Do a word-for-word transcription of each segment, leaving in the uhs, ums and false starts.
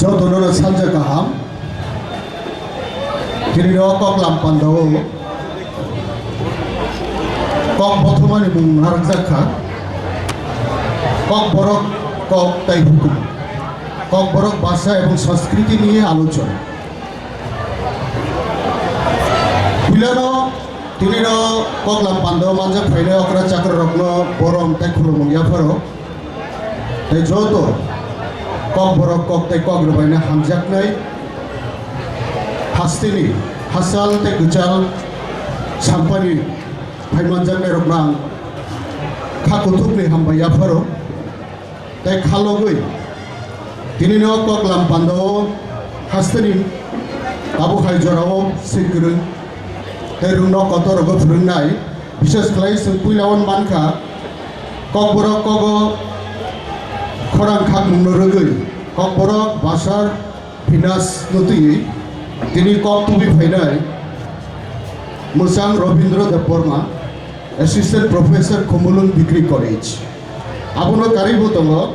Jotono no sanja kaham. Tini no koklam pandao kok bothomani mung narwkjak kha. Kokborok kok tai hukum. Kokborok bhasha ebong sanskriti niye alochona. Puilano tini no koklam pandao manjak phainai okra chakra rokno borom tai khulumung yapharo. Tei joto kokborok kok tei kok rwbaino hamjaknai hasteni hachal tei kwchal sampani phaimanjaknairokno ang kha kuthukni hambai yapharo. Tei khalogwi tinino koklam pandao hasteni tabuk hai jorao swi kwrwng tei rwngno kotorogo phwrwngnai. Bishes khlai chwng puila on mankha, kokborok kogo khorang khakmungno rwgwi kokborok bwsar Venus no twi tini kok tubi phainai mwchang Robindra Debbarma, Assistant Professor, Khumulwng Degree College. Abono karwi bo tongo.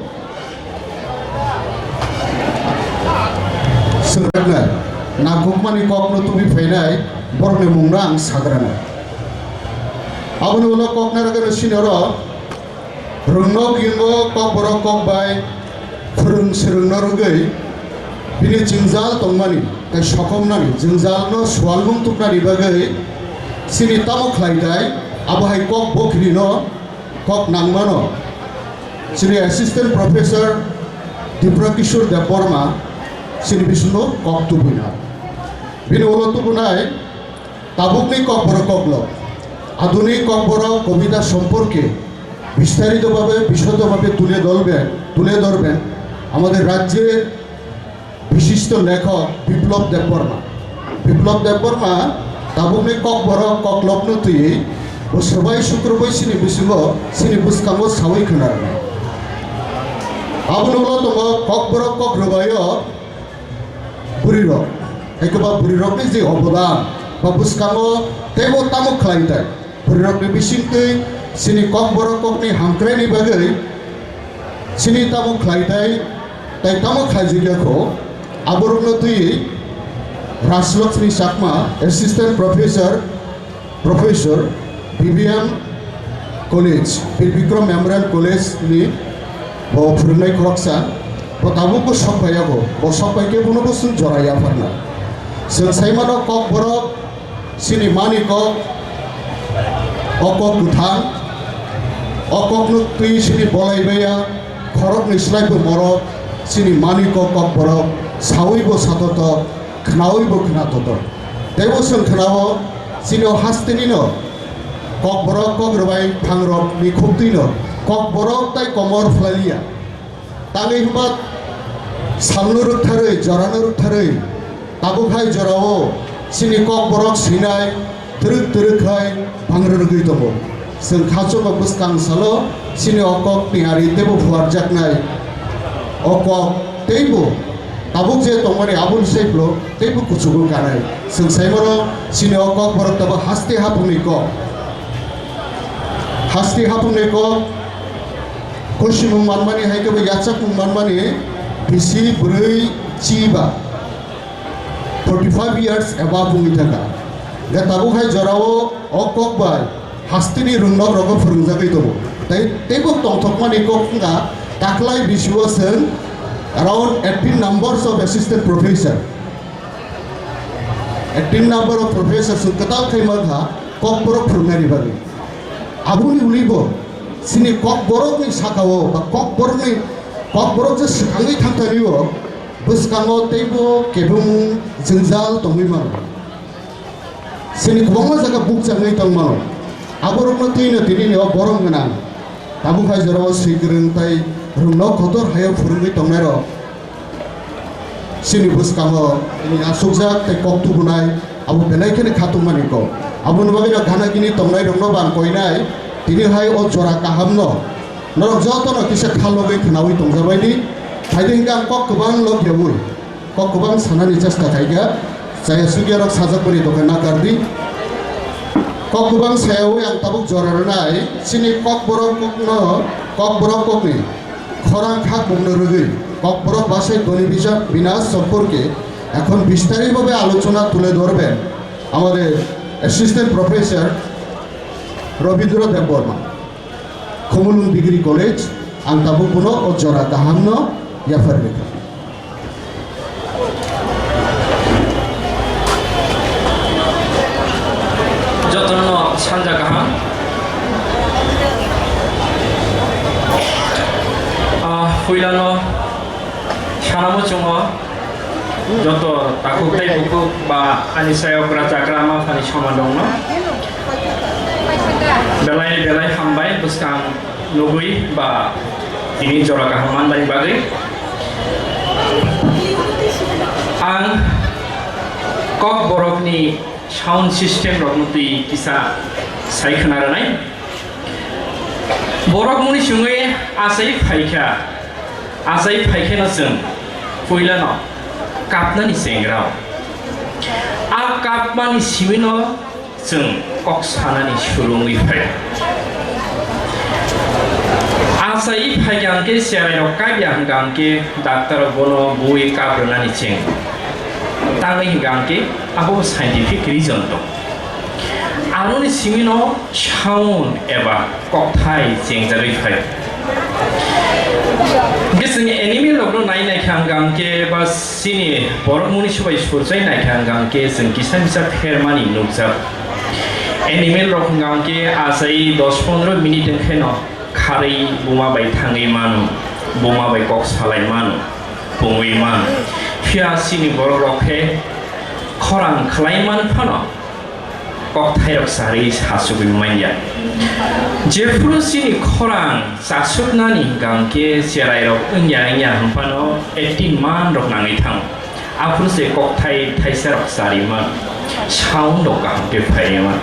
Swngraknai, nangkukmani kokno tubi phainai borokni mungno ang sagrana. Aboni ulo kok narwgano sinoro Rwngno kiyungo kokborok kok bai phwrwng swrwngno rwgwi bini jwngjal tongmani tei sokomnani jwngjalno swalmung tubnani bagwi chini tamo khlai tai, abo hai kok bokhirino kok nangmano chini Assistant Professor Dipra Kishore Debbarma chini bisingo kok tubuna. Bini ulo tubunai tabukni kokborok koklop, আধুনিক kokborok কবিতা সম্পর্কে বিস্তারিতভাবে, বিশদভাবে তুলে ধরবেন, তুলে ধরবেন আমাদের রাজ্যের বিশিষ্ট লেখক বিপ্লব দেববর্মা। বিপ্লব Debbarma tabukni kokborok koklopno twiwi bo swbai sukrubwi chini bisingo, chini bwskango sawi khwnarwknai. Aboni ulo tongo kokborok kokrwbaio bwrwirok, hai khe ba bwrwirokni je obodan ba bwskango teibo tamo khlai tai, bwrwirokni bisingtwi chini kokborok kokni hamkraini bagwi chini tamo khlai tai, tai tamo khlaijak ya kho, aborokno twiwi Rajlakshmi Chakma, Assistant Professor, Professor, B B M College, Bir Bikram Memorial College ni bo phwrwngnai khoroksa, bo tabukbo sok phaiyago, bo sok phai khe bono bo chwng jora yapharna. Chwng saimano kokborok chini mani kok, o kok kwthang, o kokno twi chini bolai baiya, khoroknwi slaibo morok, chini mani kok kokborok, sawibo satotok, khnawibo khnatotok. Teibo chwng khnao, chini o hastenino kokborok kokrwbai phangrokni khuktwino kokborok tai komor phlaiya. Tangwi hwnba salno rwktharwi, jorano rwktharwi, tabuk hai jorao chini kokborok swinai twrwk twrwk khai phangrwrwgwi tongo. Chwng khachukma bwskang salo chini o kokni ari teibo phuarjaknai. O kok teibo tabuk je tongmani aboni saibo teibo kuchugo kanai. Chwng saimano chini o kokborok tabo haste hapungni kok. Haste hapungni kok, kosimung manmani hai khe bo yachakmung manmani bisi bwrwi chiba. Forty five years above wngwi thangkha. Hwnkhe tabuk hai jorao o kok bai hasteni rwngnok rogo phwrwngjagwi tongo. Tei teibo tongthokmani kok wngkha taklai bisio chwng around eighteen numbers of assistant professor. Eighteen number of professor chwng kwtal khai mankha kokborok phwrwngnaini bagwi. Aboni ulibo chini kokborokni sakao ba kokborokni, kokborok je swkangwi thangthanio bwskango teibo kebengmung jwngjal tongwi mano. Chini kwbangma jaga bukchangwi tong mano. Aborokno twino tinini o borom gwnang tabuk hai jorao swi kwrwng tai rwngno kotor haio phwrwngwi tongnairok chini bwskango tini achukjak tei kok tubunai abo belai kheno khatungmani kok. Aboni bagwino gana gini tongnairokno bo ang koinai tini hai o jora kahamno norok jotono kisa khalogwi khwnawi tongjabaidi. Phaidi hwnkhe ang kok kwbang lok yaui. Kok kwbang sanani chesta khaikha, chaya sugya rok sajak boni dokai nakar di. Kok kwbang sayaui ang tabuk jora rwnai, chini kokborok kokno, kokborok kokni, খরাং খাকমুংনো রুগী ককবরক ভাষায় ধ্বনি বিনা সম্পর্কে এখন বিস্তারিতভাবে আলোচনা তুলে ধরবেন আমাদের অ্যাসিস্ট্যান্ট প্রফেসর রবীন্দ্র দেববর্মা, Khumulung degree college, ang tabuk bono o jora kahamno yaphar rikha. Jotono sanja kaham. Ah, puilano sana muchungo joto takhuk tei bukhuk ba ani sayokra chakra ama phani somadongno belai belai hambai bwskang nugwi ba tini jora kaham manbani bagwi. Ang Kokborokni sound system rokno twi kisa sai khna rwnai. Borok muni sungwi achai phaikha, achai phaikheno chwng puilano kapnani chengrao. A kapmani simino chwng kok sanani surungwi phai. Achai phaikha hwnkhe cherairok kaiya hwnkha hwnkhe daktarrok bono bui kaprwnani cheng tangwi hwnkha hwnkhe abo scientific reason tong. Aroni simino sound eba kokthai chengjagwi phai. Hwnkhe chwng animal rokno nai naikha hwnkha hwnkhe ba chini borok muni subai surchai naikha hwnkha hwnkhe chwng kisa misa phermani nukjak. Animal rok hwnkha hwnkhe achai dos pondro minute wngkheno kharwi buma bai thangwi mano, buma bai kok salai mano, pungwi mano. Phiya chini borok rok khe khorang khlai man phano kokthairok charwi sachugwi manya. Jephuru chini khorang chasuknani hwnkha hwnkhe cherairok wngya wngya hwnphano eighteen month rok nangwi thango. Aphuru se kokthai thaisarok charwi mano, sound rok kaham khe phaiwi mano.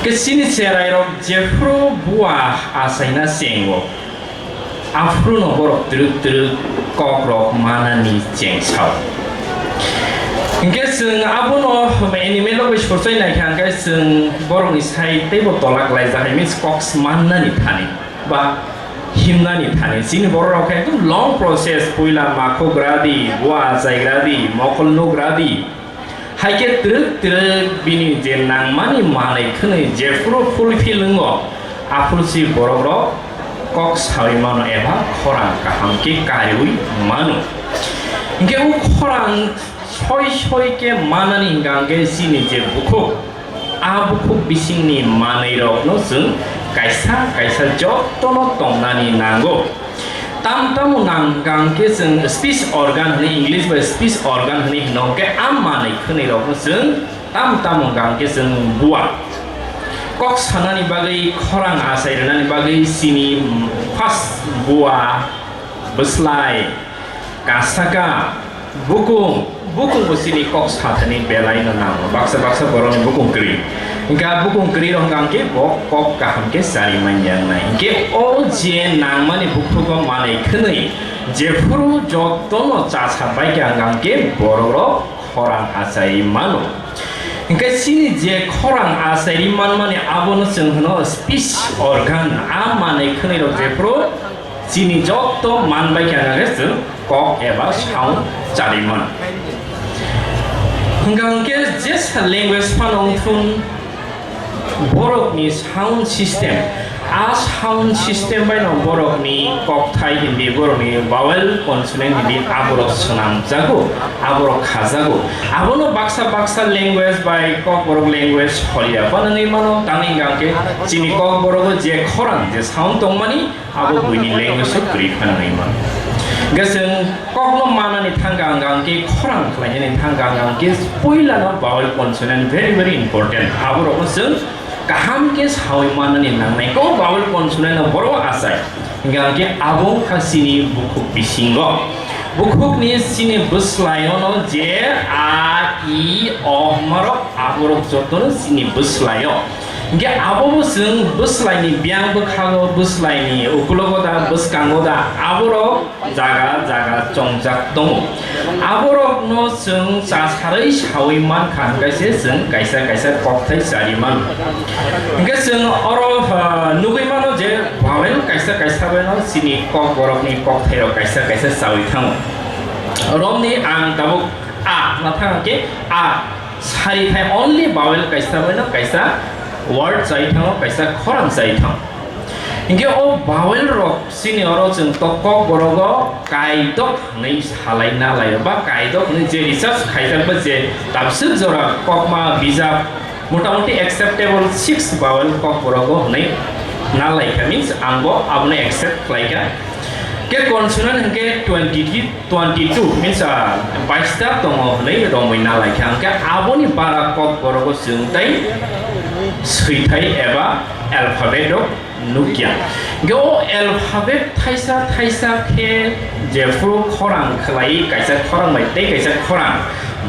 Khe chini cherairok jephuru bua achaina chengo, aphuru no borok twrwk twrwk kok rok manani cheng sao. Hinkhe chwng abono animal rok bai sorchai naikha, hinkhe chwng borokni sai teibo tola klaijak hai, means kok mannani thani ba himnani thani. Chini borok rok khe ekdom long process, puila makhuk radi, bua achai radi, mokol nuk radi. Hai khe twrwk twrwk bini je nangmani manwi khwnwi jephuru fulfill wngo, aphuru si borok rok kok sawi mano eba khorang kaham khe kariui mano. Hinkhe o khorang soi soi khe manani hwnkha hwnkhe chini je bukhuk, a bukhuk bisingni manwi rokno chwng kaisa kaisa jotono tongnani nango. Tam tamo nang hwnkha hwnkhe chwng speech organ hwnwi, English bai speech organ hwnwi hwno hwnkhe a manwi khwnwi rokno chwng tam tamo hwnkha hwnkhe chwng bua. Kok sanani bagwi, khorang achai rwnani bagwi chini first bua, bwslai, kasaka, bukung, bukung bo chini kok sathani belai no nango. Baksa baksa borok ni bukung kwrwi. Hinkhe bukung kwrwi rok hwnkha hwnkhe bo kok kaham khe chari manya wngnai. Hinkhe o je nangmani bukhugo manwi khwnwi jephuru jotono chasa bai kha hwnkha hwnkhe borok rok khorang achai mano. Hinkhe chini je khorang achai manmani abono chwng hwno speech organ, a manwi khwnwi rok jephuru chini joto man bai kha hwnkhe chwng kok eba sound chari mano. Hwnkha hwnkhe jesa language phano wngthun, borokni sound system, a sound system baino borokni kokthai hindi, borokni vowel consonant hindi aborok swnamjago, aborok khajago. Abono baksa baksa language bai kokborok language holiya phano wngwi mano, tamni hwnkha hwnkhe chini kokborogo je khorang je sound tongmani, abo buini language o kwrwi phano wngwi mano. Hwnkhe chwng kokno manani thangka hwnkha hwnkhe khorang khlainani thangka hwnkha hwnkhe puilano vowel consonant very very important. Aborokno chwng kaham khe sawi manani nangnai. Kok vowel consonant no borok achai. Hwnkha hwnkhe abo wngkha chini bukhuk bisingo. Bukhukni chini bwslaiono je a, i, o hwnmarok aborok jotono chini bwslaio. Hinkhe abobo chwng bwslaini biyang bwkhago, bwslaini ukulogo da, bwskango da, aborok jaga jaga chongjak tongo. Aborokno chwng chasarwi sawi mankha, hinkhe se chwng kaisa kaisa kokthai chari mano. Hinkhe chwng oro, ah, nugwi mano je vowel kaisa kaisa bai no chini kokborokni kokthairok kaisa kaisa chawi thango. Romni ang tabuk a na thang khe a sari thai only vowel kaisa bai no kaisa word chai thango, kaisa khorang chai thango. Hinkhe o vowel rok chini oro chwng to kokborogo kaidok hwnwi salai na laio ba kaidok hwnwi je research khaijak ba je tabswk jora kokma bijap motamoti acceptable six vowel kokborogo hwnwi na laikha, means ang bo abono accept khlaikha. Khe consonant hinkhe twenty twenty two, means, ah, baista tongo hwnwi romwi na laikha. Hinkhe aboni bara kokborogo chwng tei swithai eba alphabet rok nukya. Hinkhe o alphabet thaisa thaisa khe jephuru khorang khlai, kaisa khorang bai tei kaisa khorang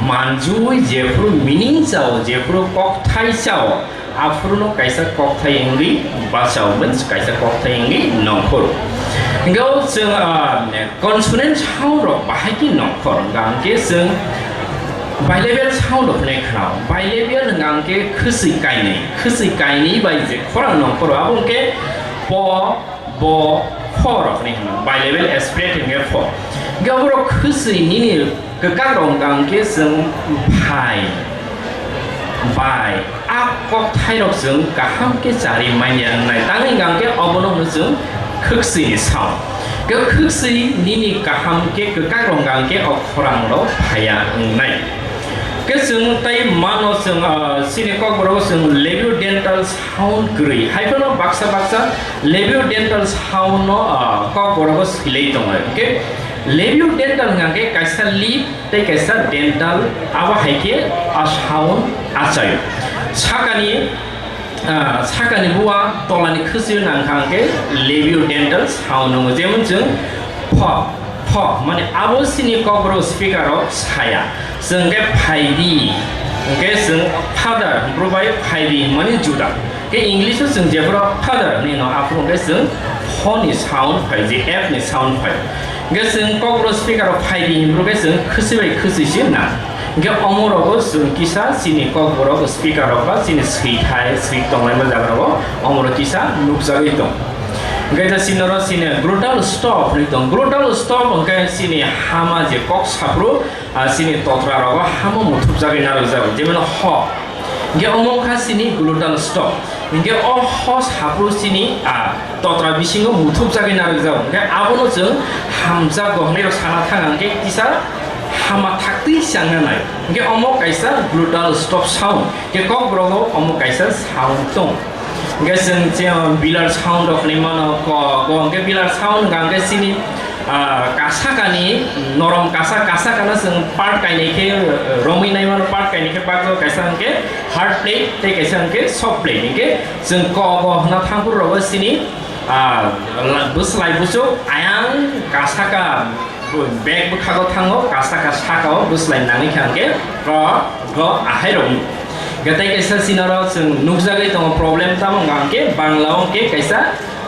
manjui jephuru meaning chao, jephuru kokthai chao, aphuruno kaisa kokthai wngwi bachao, means kaisa kokthai wngwi nongkhor. Hinkhe o chwng, ah, consonant sound rok bahai khe nongkhor, hwnkha hinkhe chwng bilabial sound rok hinwi khnao. Bilabial hwnkha hinkhe khwswi kainwi, khwswi kainwi bai je khorang nongkhoro, abo hinkhe po, bo, pho rok hinwi hwno. Bilabial aspirate hinkhe pho. Hinkhe oborok khwswi nini kwkak rok hwnkha hinkhe chwng phai, bai, a kokthai rok chwng kaham khe chari manya wngnai. Tangwi hwnkha hinkhe obono hwno chwng khwkswini sound. Khe khwkswi nini kaham khe kwkak rok hwnkha hinkhe o khorang rok phaiya wngnai. Khe chwng tei mano chwng, ah, chini kokborok chwng labiodental sound kwrwi. Haiphano baksa baksa labiodental sound no, ah, kokborogo swilai tongo. Hinkhe labiodental hwnkha khe kaisa lip tei kaisa dental, abo hai khe a sound achaio. Sakani, ah, sakani bua tolani khwswi nangkha hinkhe labiodental sound wngo. Jemon chwng pho, pho, mane abo chini kokborok speaker rok saya. Chwng khe phaidi, hinkhe chwng father, bwrwi bai phaidi hwnmani juda. Khe English o chwng jephuru father hwnwi hwno, aphuru khe chwng pho ni sound phai, je F ni sound phai. Hinkhe chwng kokborok speaker o phaidi hwnwi khe chwng khwswi bai khwswi se na. Hinkhe omorogo chwng kisa chini kokborok speaker rok ba chini swithai, swi tonglaima jaga rogo omorok kisa nukjagwi tong. Hinkhe je chini oro chini glottal stop hwnwi tong. Glottal stop hinkhe chini hama je kok saphuru, ah, chini totra rogo hamo muthupjagwi narwkjago, jemon ho. Hinkhe omo wngkha chini glottal stop. Hinkhe o ho saphuru chini, ah, totra bisingo muthupjagwi narwkjago. Hinkhe abono chwng hamjakgo hwnwi rok sana thang hinkhe kisa hama thaktwi changna nai. Hinkhe omo kaisa glottal stop sound. Hinkhe kokborogo omo kaisa sound tong. Hinkhe chwng, chwng velar sound rok hinwi mano, ko, go hinkhe velar sound hwnkha hinkhe chini, ah, kasakani, norom kasa, kasakano chwng part kainwi khe, eh, romwi nai mano, part kainwi khe bakjak kaisa hinkhe hard plate tei kaisa hinkhe soft plate. Hinkhe chwng ko, go hwna thangphuru rogo chini, ah, la-, bwslai buchuk ayang kasaka, bag bwkhago thango, kasaka sakao bwslai nangwi kha hinkhe ko, go ahai rok. Hinkhe tei kaisa chini oro chwng nukjagwi tongo problem tamo hwnkha hinkhe Bangla o hinkhe kaisa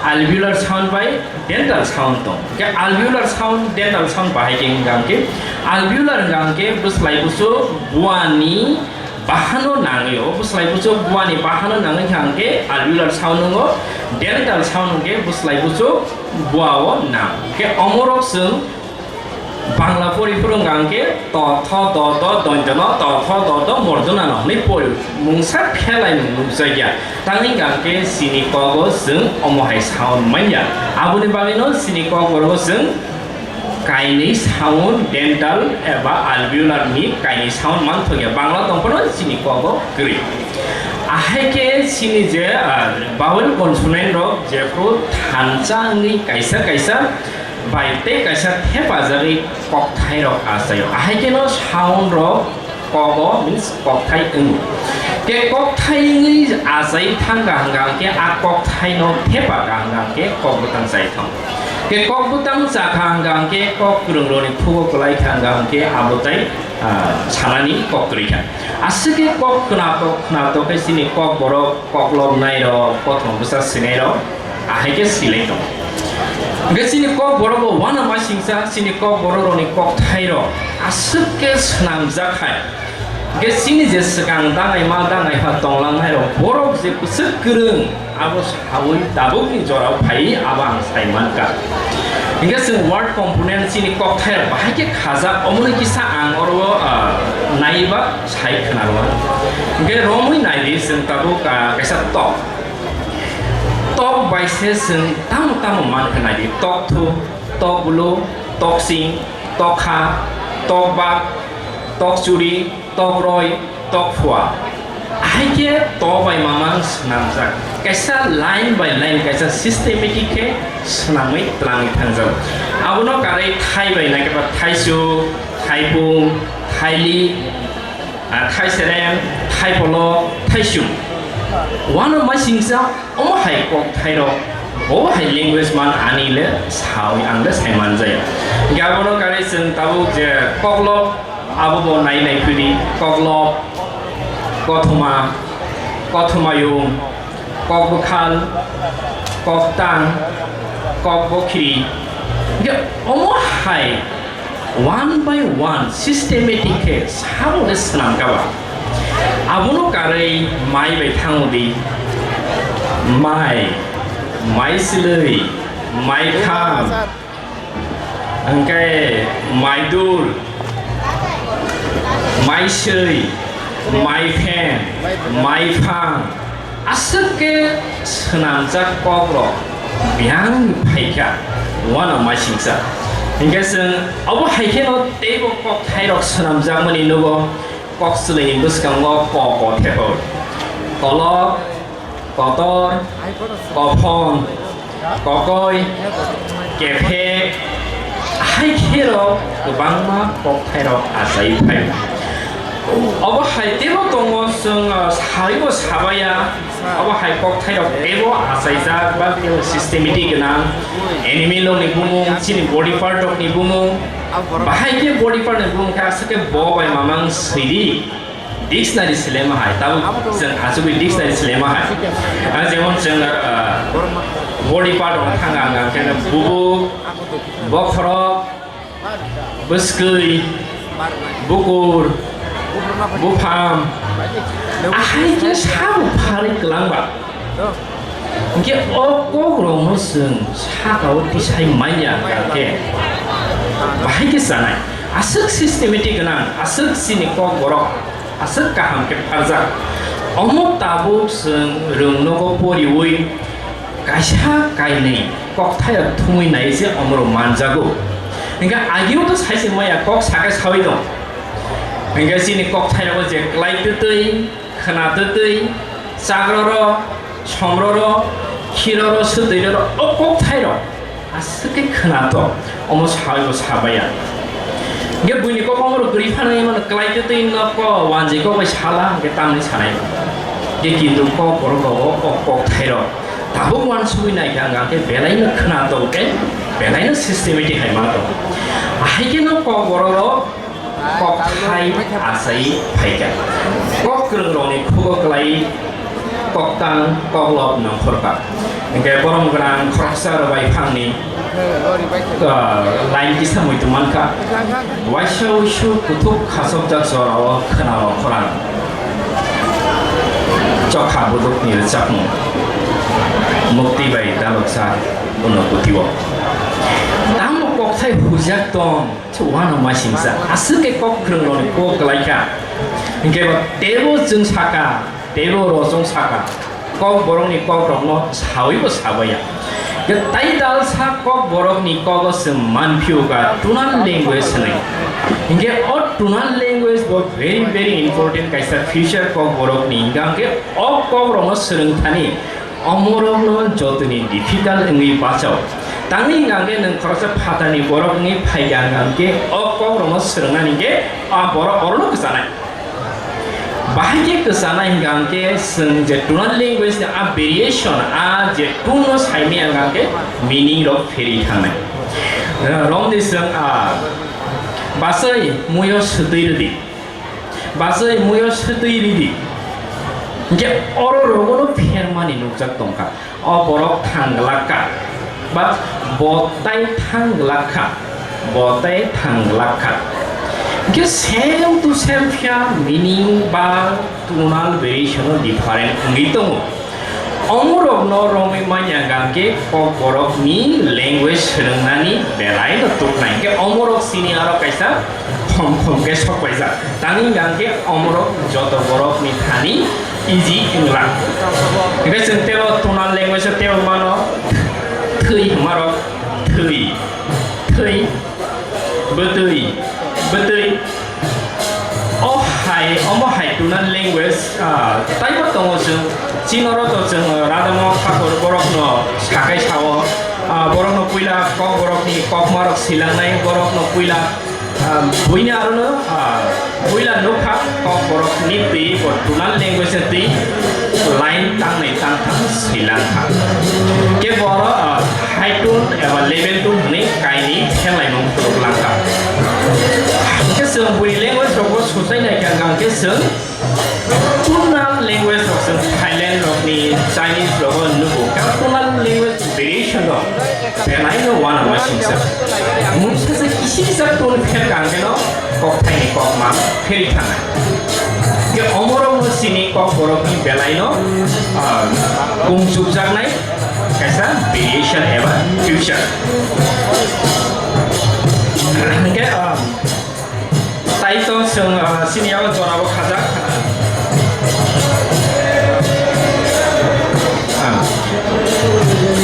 alveolar sound bai dental sound tong. Hinkhe alveolar sound, dental sound bahai khe hwnkha hinkhe alveolar hwnkha hinkhe bwslai buchuk buani bahano nangwi, o bwslai buchuk buani bahano nangwi kha hinkhe alveolar sound wngo, dental sound hinkhe bwslai buchuk buao nang. Hinkhe omorok chwng Bangla pori phuru hwnkha hinkhe to, tho, do, do, dointo no, to, tho, do, do, mordono no hwnwi pori. Mungsa phelai mung nukjakya. Tangwi hwnkha hinkhe chini kogo chwng omo hai sound manya. Aboni bagwino chini kokborok chwng kainwi sound dental eba alveolar ni kainwi sound manthokya. Bangla tongphano chini kogo kwrwi. Ahai khe chini je, ah, vowel consonant rok jephru thansa wngwi kaisa kaisa bai tei kaisa thepajagwi kokthairok achaio. Ahai kheno sound rok kogo means kokthai wngo. Tei kokthai wngwi achai thangkha hwnkha hwnkhe a kokthaino thepakha hwnkha hwnkhe kok bwtang chai thango. Khe kok bwtang cha kha hwnkha hwnkhe kok kwrwng rokni khugo kwlai kha hwnkha hwnkhe abo tai, ah, sanani kok kwrwi kha. Aswk khe kok khwnatok khwnatok khe chini kok borok koklopnai rok, kothoma bwsa swinai rok ahai khe swilai tongo. Hwnkhe chini kok borok bo uanama singcha chini kok borok rokni kok thai rok aswk khe swnamjak hai. Hwnkhe chini je swkang dangai ma dangai pha tonglangnai rok borok je bwswk kwrwng abo saui tabukni jorao phai abo ang sai mankha. Hwnkhe chwng word component chini kokthai rok bahai khe khajak omoni kisa ang oro, ah, naiba sai khwnarwkha. Hwnkhe romwi naidi chwng tabuk, ah, kaisa tok. Tok bai se chwng tamo tamo mankha naidi tok thu, tok bulu, tok sing, tok ha, tok bak, tok churi, tok roi, tok phua. Ahai khe to bai mamang swnamjak. Kaisa line by line, kaisa systematic khe swnamwi twlangwi thangjak. Abono karwi thai bai naikhe ba thaisu, thaipung, thaili, ah, thaiserem, thaipolo, thaisung. Uanama singcha omo hai kok thairok, bo hai language man ani le sawi ang le sai manjaya. Hingke abono karwi chwng tabuk je koklop Abo bo nai nai phiri, koklop, kothoma, kothomayung, kokbwkhal, koktang, kokbokhiri. Hingke omo hai one by one systematic khe sabo le swnam kha ba. Abono karwi mai bai thango di. Mai, mai silwi, mai kham. Hingke maidur, maiswi, maiphen, maiphang, aswk khe swnamjak kokrok biyang phaikha uanama singcha. Hingke chwng obo hai kheno teibo kokthairok swnamjakmani nugo. Kok swlwini bwskango ko ko thephoi. Kolok, kotor, kophon, kokoi, kephek, hai kherok kwbangma kokthairok achai phai. Obo hai teibo tongo, chwng, ah, saibo sabaya. Abo hai kokthairok teibo achaijak ba teibo systematic gwnang. Enemy rokni bumung, chini body part rokni bumung. Bahai khe body part ni bumung khe aswk khe bo bai mamang swidi. Dictionary selema hai, tabuk chwng achugwi dictionary selema hai. Ah, jemon chwng, ah, body part rok thang ang khe bubuk, bokhorok, bwskwi, bukur, buphang, ahai khe sabo pharwi kwlangba. Hingke o kokrokno chwng sakao tisai manya hingkha khe bahai khe chanai. Aswk systematic gwnang, aswk chini kokborok, aswk kaham khe pharjak. Omo tabuk chwng rwngnogo poriwi kaisa kainwi kokthairok thumwi nai se omorok manjago. Hingke ageo to sai se maya kok sakai sawi tong. Hingke chini kokthairok je klai twtwi, khwna twtwi, chakroro, somroro, khiroro, swtwiroro, o kokthairok aswk khe khwnatok, omo sawi bo sabaya. Hingke buini kok omorok kwrwi phano emano klai twtwi nokho wanjwi kok bai sala, hingke tamni sanai. Hingke kintu kok borok rogo kok kokthairok tabuk uansugwi naikha, hingke belaino khwnatok tei belaino systematic hai ma tongo. Ahai kheno kok borok rok kokthai achai phaikha. Kok kwrwng rokni khugo kwlai koktang koklop nongkhorkha. Hingke borom gwnang khoroksa rwbai phangni, ah, line kisa muitu mankha. Waisa uisu kuthuk khasokjak jorao khwnao khorang. Chokha budukni rwchapmung. Mukti bai daloksa unokutio. Tamo kokthai hujak tong. Uanama singcha, aswk khe kok kwrwng rokni kok kwlai kha. Hingke bo teibo chwng saka, teibo rojong saka, kok borokni kok rokno sawi bo sabaya. Hingke tai dalsa kok borokni kogo chwng manphio ka tonal language hinwi. Hingke o tonal language bo very, very important kaisa future kok borokni. Hingke o kok rokno swrwng thani Omorokno jotoni difficult wngwi bachao. Tangwi hwnkha hwnkhe nwng khoroksa phatarni borok wngwi phaikha hwnkha hwnkhe o kokrokno swrwngnani hwnkhe a borok orono kwchanai. Bahai khe kwchanai hwnkha hwnkhe chwng je tonal language ni a variation, a je tune no saimaya hwnkha hwnkhe meaning rok pherwi thangnai. Romni chwng a bachai muiyo swtwi rwdi. Bachai muiyo swtwi ridi. Hingke oro rogono phermani nukjak tongkha. O borok thang glak kha. Ba bo tai thang glak kha. Bo tai thang glak kha. Hingke same to same phiya meaning ba tonal variation o different wngwi tongo. Omorokno romwi manya hwnkhe Kokborokni language swrwngnani belaino tuknai. Hwnkhe omorok chini aro kaisa khom khom khe sokpaijak. Tangwi hwnkhe omorok joto borokni thani easy wngla. Hwnkhe chwng tebo tonal language o tebo mano thwi hwnmarok thwi, thwi, bwtwi, bwtwi. O hai, omo hai tonal language, ah, taibo tongo chwng. Chini oro to chwng, ah, radamo khakur borokno sakai sao, ah, borokno puila Kokborokni kokmarok swilangnai, borokno puila, ah, buini arono, ah, puila nukha Kokborokni twi bo tonal language ni twi line tangnai tangtham swilang kha. Khe bo oro, ah, high tone eba level tone hwnwi kainwi pherlaimung phunuk lang kha. Hwnkhe chwng bui language rokbo suchai nai kha, hwnkhe chwng tonal language rok chwng Thailand rokni, Chinese rogo nugo. Khe tonal language variation rok belai no uanama singsa. Mungsa se kisi kisa tone pher kang khe no kokthai ni kokma pheri thangna. Khe omorok no chini Kokborokni belai no, ah, bung chukjaknai kaisa variation eba future. Hingke, ah, tai to chwng, ah, chini yago jora bo khajak. Ah.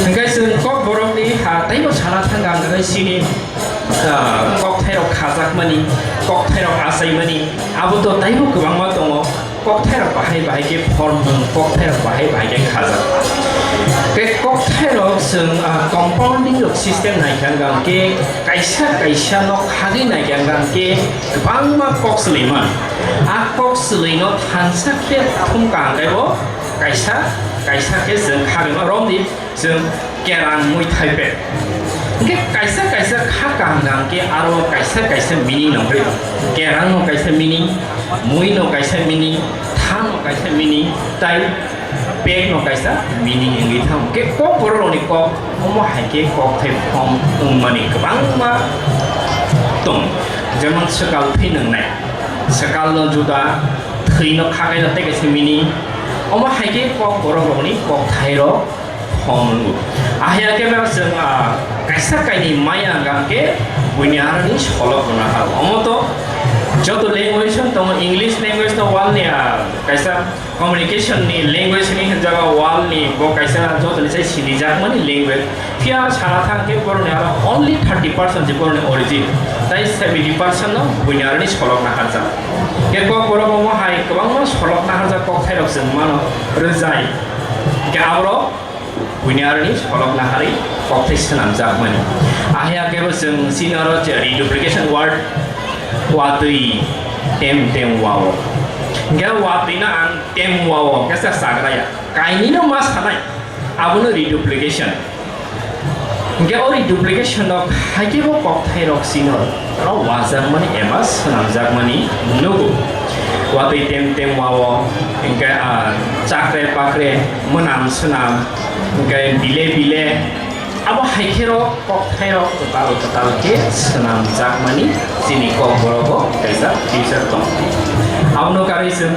Hingke chwng Kokborokni ha taibo sana thang ang nai chini, ah, kokthairok khajakmani, kokthairok achaimani, abo to taibo kwbangma tongo. Kokthairok bahai bahai khe form wng, kokthairok bahai bahai khe khajak. Tei kokthairok chwng, ah, compounding rok system nai kha hwnkhe kaisa kaisa no khagwi nai kha hwnkhe kwbangma kok swlaiman. A kok swlaino thansa khe thum kaham khe bo kaisa kaisa khe chwng khagwi ma romdi. Chwng kerang mui thaipe. Hingke kaisa kaisa kha kaham kaham khe aro kaisa kaisa meaning nongkhorwi tongo. Kerang no kaisa meaning, mui no kaisa meaning, tha no kaisa meaning, tai pek no kaisa meaning wngwi thango. Hingke Kokborok rokni kok omo hai khe kokthai form wngmani kwbangma tongo. Jemon swkal thwi nwngnai, swkal no juda, thwi no kha khe no tei kaisa meaning. Omo hai khe Kokborok rokni kokthairok Hom wngo. Ahya khe ba chwng, ah, kaisa kainwi maya hwnkha hwnkhe buini aroni solok rwna haro. Omo to joto language no tongo, English language no world ni, ah, kaisa communication ni language ni hwnjago world ni bo kaisa jotoni sai sinijakmani language. Phiya sana thang khe boroni aro only thirty percent je boroni origin. Tai seventy percent no buini aroni solok naharjak. Khe Kokborok omo hai kwbangma solok naharjak kokthairok chwng mano rwjai. Khe aborok Buini aroni solok naharwi kokthai swnamjakmani. Ahya kebo chwng chini oro je reduplication word, watwi tem tem wao. Hingke watwi no ang tem wao hingke se chagra ya. Kainwi no ma sanai, abono reduplication. Hingke o reduplication no hai kebo kokthai rok chini oro wajakmani eba swnamjakmani nugo. Watwi tem tem wao, hingke, ah, chakre pakre, mwnam swnam, hingke bile bile, abo hai khe rok, kokthai rok kwtal kwtal khe swnamjakmani chini Kokborok o kaisa feature tong. Abono karwi chwng,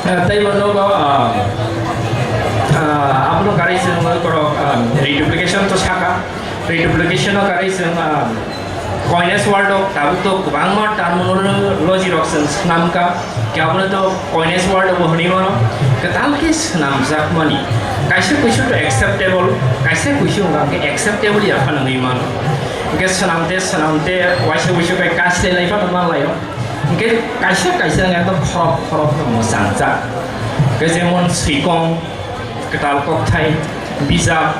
ah, teibo nogo, ah, ah, abono karwi chwng borok, ah, reduplication to saka, reduplication o karwi chwng, ah, Coinage world o tabuk to kwbangma terminology rok chwng swnamkha, khe abono to coinage world bo hwnwi mano, kwtal khe swnamjakmani. Kaisa kuisu to acceptable, kaisa kuisu wngkha hwnkhe acceptable ya phano wngwi mano. Hwnkhe swnamte swnamte waisa wuisu bai kaslai lai phano manlaio. Hwnkhe kaisa kaisa wngkha to khorok khorok no mwchangjak. Hwnkhe jemon swikong, kwtal kokthai, bijap,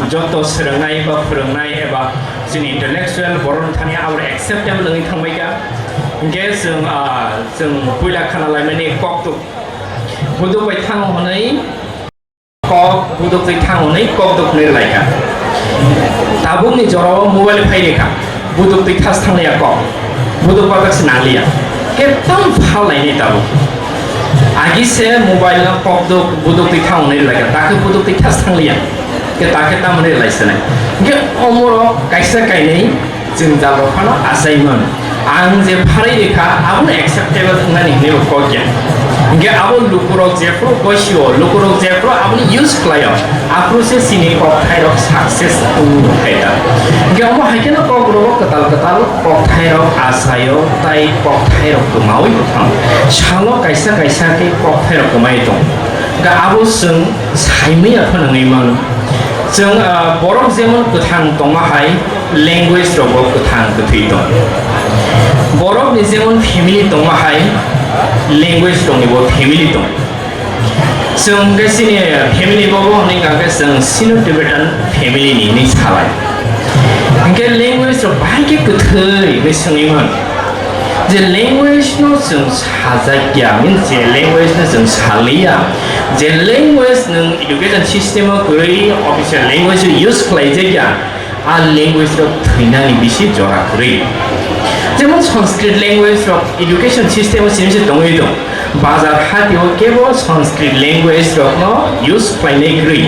joto swrwngnai ba phwrwngnai eba chini intellectual borokni thani abo acceptable wngwi thangbaikha. Hinkhe chwng, ah, chwng puila khana laimani kokduk. Buduk bai thango hwnwi kok, buduk twi thango hwnwi kokduk hwnwi rwlaikha. Tabukni jorao mobile phai rikha. Buduk twi thas thangliya kok. Buduk batak se nangliya. Khe tamo pha lainai tabuk. Agi se mobile no kokduk, buduk twi thango hwnwi rwlaikha. Takhe buduk twi thas thangliya. Khe takhe tamo hwnwi rwlai sanai. Hinkhe omorok kaisa kainwi jwngjal rok phano achaimon. Ang je pharwi rikha, abono acceptable wngnani hinwi bo kok ya. Hinkhe abo lukurok jephru gosio, lukurok jephru aboni use khlaio, aphuru se chini kokthairok success wngwi rwkha da. Hinkhe omo hai kheno kokrok kwtal kwtal kokthairok achaio, tai kokthairok kwmaui bo thango. Salo kaisa kaisa khe kokthairok kwmai tongo. Hinkhe abo chwng saimanya phano wngwi mano. Chwng, ah, borok jemon kwthang tongma hai, language rok bo kwthang kwthwi tong. Borok ni jemon family tongma hai, language rok ni bo family tong. Chwng khe chini family bo bo hwnwi kha khe chwng Sino-Tibetan family ni hinwi salai. Hinkhe language rok bahai khe kwthwi hinwi swngwi man. Je language no chwng sajak ya, means je language no chwng saliya, je language nwng education system o kwrwi official language o use khlaijak ya, a language rok thwinani bisi jora kwrwi. Jemon Sanskrit language rok education system o simi se tongwi tong. Bazar hati o kebo Sanskrit language rok no use khlainai kwrwi.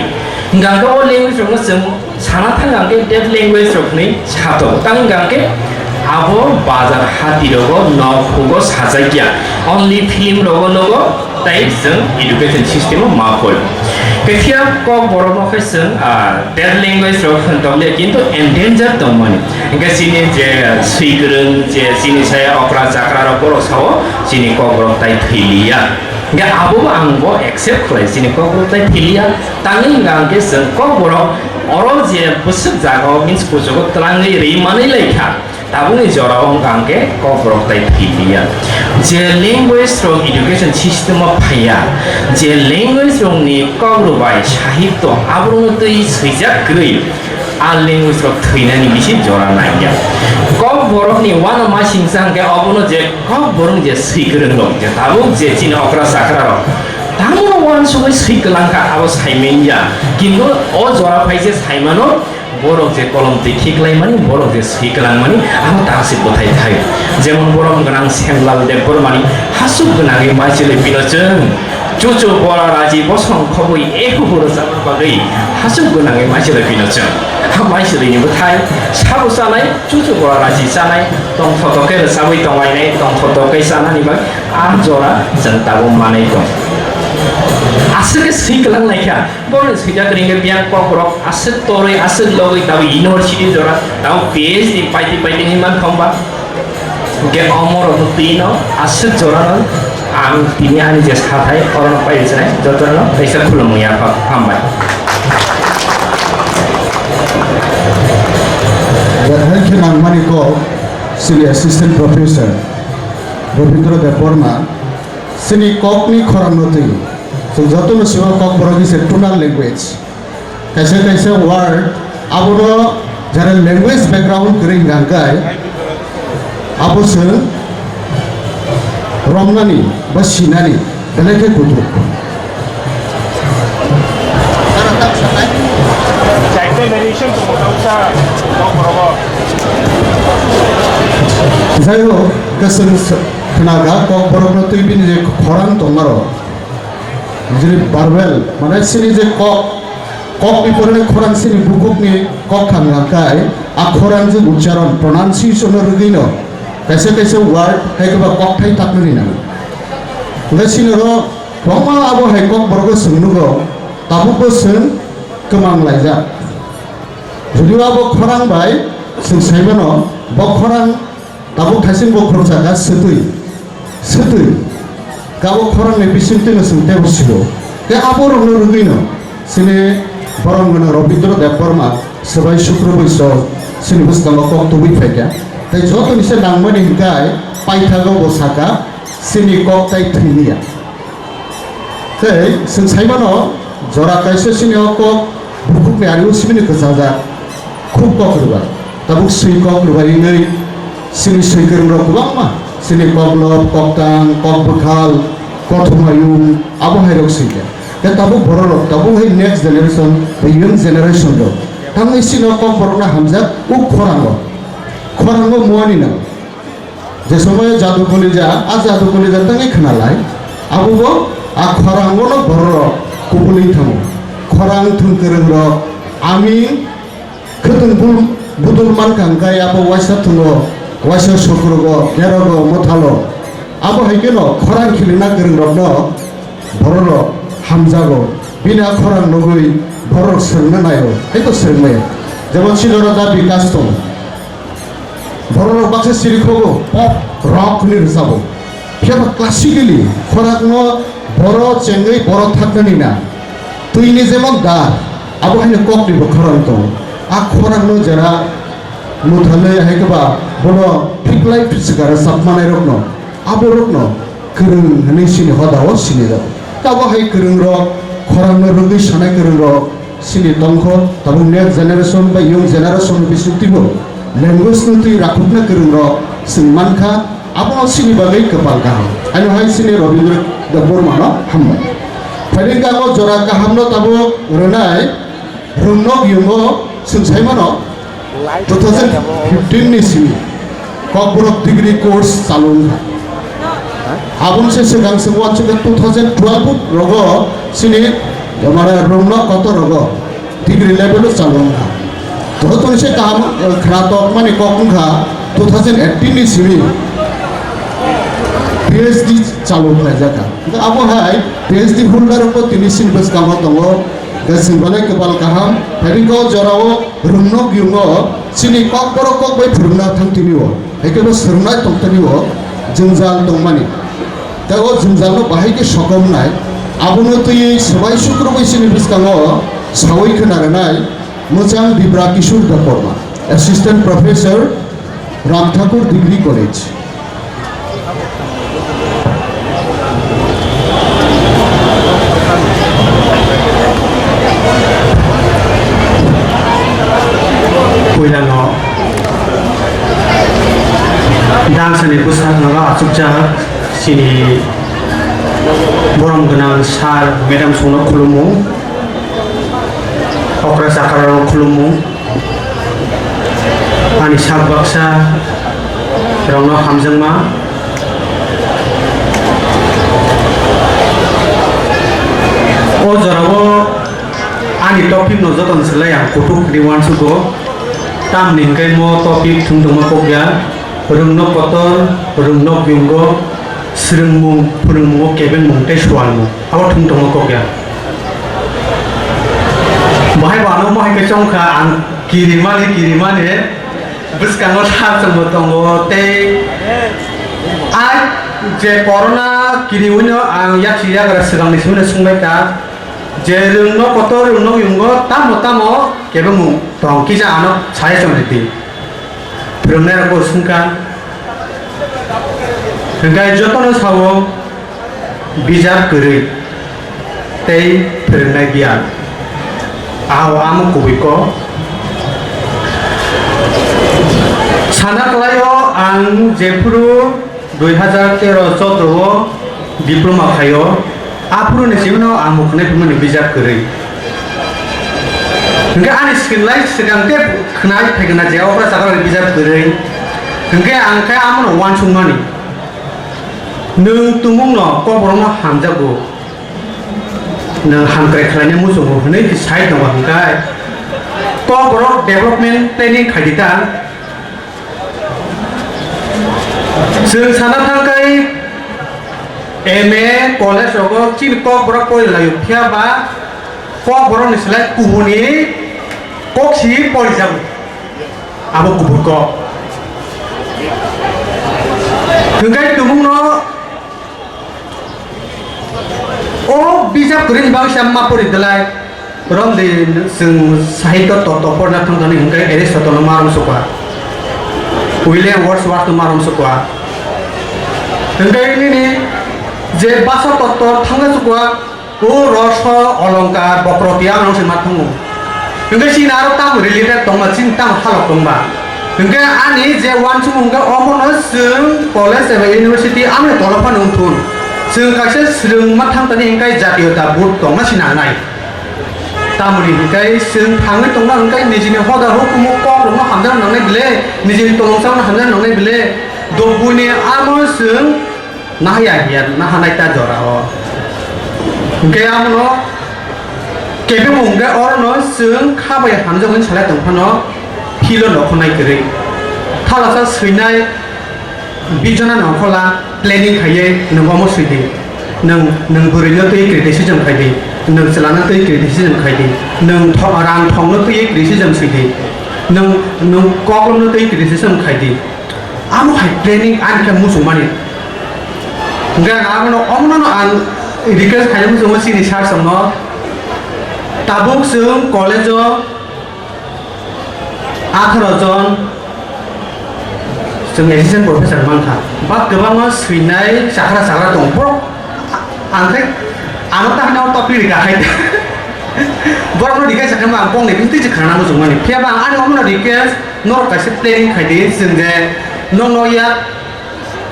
Hingkha khe o language rok no chwng sana thang ang khe dead language rok hinwi sato. Tang hingkha ang khe abo bazar hati rogo nok hugo sajak ya. Only film rogo nogo tai chwng education system o ma phoi. Khe phiya kok borok no khe chwng, ah, dead language rok hwn tong le kintu endanger tong mani. Hingkhe chini je swi kwrwng je chini saya okra chakra rok borok sao chini kok borok tai thwi liya. Hingkhe abo bo ang bo accept khlai chini kok borok tai thwi liya. Tangwi hingkha hingkhe chwng kokborok oro je bwswk jagao means kuchugo twlangwi ri manwi lai kha, tabukni jorao hingkha hingkhe kokborok tai thwi liya. Je language rok education system o phaiya, je language rokni kok rwbai sahityo aborokno twi swijak kwrwi, a language rok thwinani bisi jora nangya. Kokborokni uanama singsa hingkhe obono je kokborok je swi kwrwng rok je tabuk je chini okra chakra rok, tamo uansugwi swi kwlangkha abo saimanya. Kintu o jora phai se saimano, borok je kolom twi khiklaimani, borok je swi kwlangmani, abo tangsik bwthai thai. Jemon borom gwnang Semlal Debbarmani hasuk gwnangwi maichwlwi pino chwng. Chuchu bora raji bosong khobwi ehuhu rwchapna bagwi hasuk gwnangwi maichwlwi pino chwng. Ha maichwlwini bwthai sabo chanai, chuchu bora raji chanai, tongthotok khe rwchapwi tonglainai, tongthotok khe chanani bagwi. Ah jora chwng tabuk manwi tong. Aswk khe swi kwlang lai kha. Borokni swijak ring khe biyang kok borok aswk torwi aswk logwi tabuk university jora tabuk P H D paiti paiti hinwi man thong ba. Hwnkhe omo rokno twi no aswk jora no ang tini ani je sathai oro no pai rwchwnai joto no kaisa khulumung yapha hambai. Thank you nangmani kok chini assistant professor Rabindra Debbarma. Chini kokni khorang no twi. Chwng joto no sima kok borok is a tonal language. Kaisa kaisa word abono jara language background kwrwi hwnkha hwnkhe abo chwng romnani ba sinani belai khe kutuk. Jai hok, kwchwng khwnaga kok borokno twi bini je khorang tongmarok. Jini verbal, mane chini je kok, kok ni porani khorang chini bukhukni kok thang hwnkha khe, a khorang je uchcharon, pronunciation no rwgwino, kaisa kaisa word hai khe ba kokthai taknani nango. Hwnkhe chini oro kwbangma abo hai kok borok chwng nugo, tabukbo chwng kwmang laijak. Jodi abo khorang bai chwng sai mano, bo khorang tabuk thaising bo khoroksa kha swtwi, swtwi. Kabo khorang ni bising twi no chwng teibo sio. Tei abo rok no rwgwi no chini borom gwnang Rabindra Debbarma swbai sukrubwi so chini bwskango kok tubui phai kha. Tei joto ni se nangmani hwnkhe paithago bo saka chini kok tai thwi liya. Tei chwng sai mano, jora kaisa chini o kok bukhuk ni ari o simi ni kwchajak. Khub kok rwbai. Tabuk swi kok rwbai wngwi Chini swikwrwng rok kwbangma, chini koklop, koktang, kokbwkhal, kothomayung, abo hai rok swikha. Khe tabuk borok rok, tabuk hai next generation, the young generation rok. Thangwi chini kokborok no hamjak, o khorang o. Khorang o muani nang. Je somoy jadu kolija, a jadu kolija tangwi khwnalai. Abo bo a khorang o no borok rok kubulwi thango. Khorang thwngkwrwng rok, ami Khwtwng bul-, budul mankha hwnkhe abo waisa thwngo, waisa sokrogo, derogo, mwthalo. Abo hai kheno khorang khilina kwrwngrokno bororok hamjago. Bini a khorang nugwi bororok swrwngna naio, hai to swrwngmaya. Jemon Silora da Bikas tongo. Bororok baksa siri khogo, pop, rock hwnwi rwchabo. Phiya ba classically khorangno boro chengwi boro thaknani na. Twini jemon dar, abo haino kokni bo khorang tongo. A khorangno jera mwthalwi hai khe ba bono phiklai phichikara chapmanairokno, aborokno kwrwng hwnwi chini hodao sinijago. Abo hai kwrwngrok, khorangno rwgwi sanai kwrwngrok, Chini tongkho tabuk next generation bai young generation ni bisingtwibo language no twi rakhokna kwrwng rok chwng mankha, abono chini bagwi kwpal kaham. Ano hai chini Rabindra Debbarma no hambai. Phaini kamo jora kaham no tabuk rwnai rwngnok yungo chwng saimano two thousand fifteen ni simi. Kokborok degree course chalu wngkha. Aboni se swkang se uansukha two thousand twelve rogo chini, mane, rwngno kotor rogo degree level o chalu wngkha. Joto se kaham, eh, khwnatok mani kok wngkha two thousand eighteen ni simi P H D chalu khlaijakha. Abo hai P H D holder rokbo tini sini bwskango tongo. Chwng belai kwpal kaham. Phaini kok jorao rwngno giyungo chini kokborok kok bai phwrwngna thang tini o. Hai khe bo swrwngnai tong tini o jwngjal tongmani. Tei o jwngjalno bahai khe sokomnai. Abono twiwi swbai sukrubwi chini bwskango sawi khwna rwnai mwchang Dibra Kishore Debbarma, Assistant Professor, Ram Thakur Degree College. Puilano dangsani bwsakno achukjak chini borom gwnang sir, madam songno khulumung, okra chakrarok khulumung. Ani sak baksa rokno hamjakma. O jorao ani topic no jotono se lai ang kutuk kwrwi uansugo. Tamni hwnkhe mo topic thwng tongma kok ya, rwngno kotor, rwngno yungo, swrwngmung, phwrwngmungo kebengmung tei swalmung. Abo thwng tongma kok ya. Bahai bo ano mohai khe chongkha ang kirimani, kirimani bwskango thar chwngbo tongo tei a je corona kiriwino ang yaksi yagra swkangni simi swngbaikha je rwngno kotor rwngno yungo tamo tamo kebengmung tong kisa ano sai chongridi. Phwrwngnairokbo swngkha, hwnkhe jotono sao bijap kwrwi tei phwrwngnai giyan. Aho amo kubui kok. Sana kwlaio ang jephuru dui hazar tero chodro o diploma khaio, aphuru ni simi no ang bo khwnai phimani bijap kwrwi. Hwnkhe ani swkang lai swkang khe khwnai phaikha na je okra chakra ni bijap kwrwi. Hwnkhe ang khe amo no uansukmani. Nwng tumung no kokborok no hamjakgo. Nwng hamkrai khlaina muchungo hwnwi sai tongo hwnkhe kokborok development planning khaidi ta. Chwng sana thangkhai M A college rogo chini kokborok porilaio, phiya ba kokborokni slai kubuni koksi porijago. Abo kubun kok. Hwnkhe tumungno o bijap kwrwini bagwi se ma pori belai. Romdi chwng sahityo totto porna thangthani hwnkhe Aristotle no ma romsukha, William Wordsworth no ma romsukha. Hwnkhe nini je basa totto thangna sukha, o roso, olongkar, bokroti ang se ma thango. Hwnkhe chini aro tamo related tongma, chini tamo halok tongma. Hwnkhe ani je uansukmung hwnkhe omono chwng college eba university amoni tolophano wngthun. Chwng kaisa swrwngma thangtani hwnkhe jatiyota board tongma se nangnai. Tamoni hwnkhe chwng thangwi tongna hwnkhe nijini hoda hukumu kokrokno hamjakna nangnai bile, nijini tongmungsa hamjakna nangnai bile, dobuini amo chwng nahaya hiya nahanai ta jora o. Hwnkhe amono kebengbo hwnkhe orono chwng kha bai hamjak hwnwi salai tong phano philo nokhornai kwrwi. Thalasa swinai bijona nongkhola planning khaiwi nwng omo swidi. Nwng, nwng bwrwino twi criticism khaidi. Nwng chwlano twi criticism khaidi. Nwng tho-, rang thongno twi criticism swidi. Nwng, nwng koklopno twi criticism khaidi. Amo hai planning ani khe muchungmani. Hwnkhe ang abono, omono ang request khaina muchungo chini sir songno. Tabuk chwng college o atharo jon chwng assistant professor mankha. Ba kwbangma swinai chakra chakra tongo. Borok ang khe ano tahna topic rika khai. Borokno request khaima ang bongni bising twi se khana muchungmani. Phiya ba ang ani omono request Norok kaisa planning khai di, chwng je nokno yak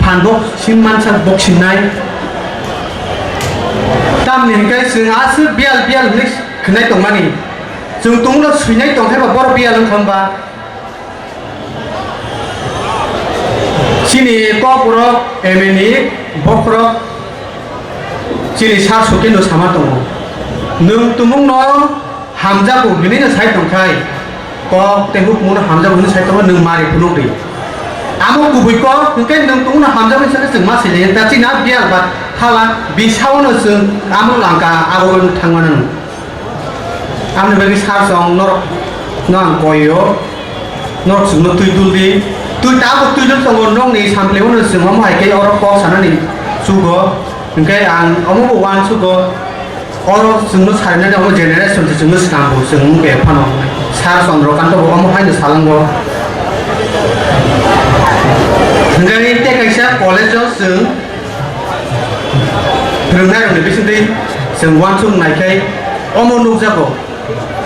phan bo sim mansa bok simnai. Tamni hwnkhe chwng aswk biyal biyal hwnwi khwnai tongmani. Chwng tongno swinai tongkhe ba borok biyal wngkha hwnba. Chini kokborok M A ni bokhorok chini sar sokeno sama tongo. Nwng tumungno hamjago hinwi no sai tongkhai, kok tei hukumu no hamjago hinwi sai tongo, nwng mari phunuk di. Amo kubui kok, hwnkhe nwng tumungno hamjago hinwi sakhe chwng ma sailainai, ta chini a biyal ba thala bisao no chwng amo langka, abo thangmano. Amoni bagwi sar song norok no ang koi o, norok chwngno twi dul di, twi tabuk twi dul tongo, nokni sampleo no chwng omo hai khe oro kok sanani chugo, hwnkhe ang omo bo uansugo. Oro chwngno sarinani omo generation se chwngno swnamgo, chwng wngkhe phano Sir Chandrakanta bo omo haino salango. Hwnkhe tei kaisa college o chwng phwrwngnairokni bisingtwi chwng uansuk naikhai omo nukjago.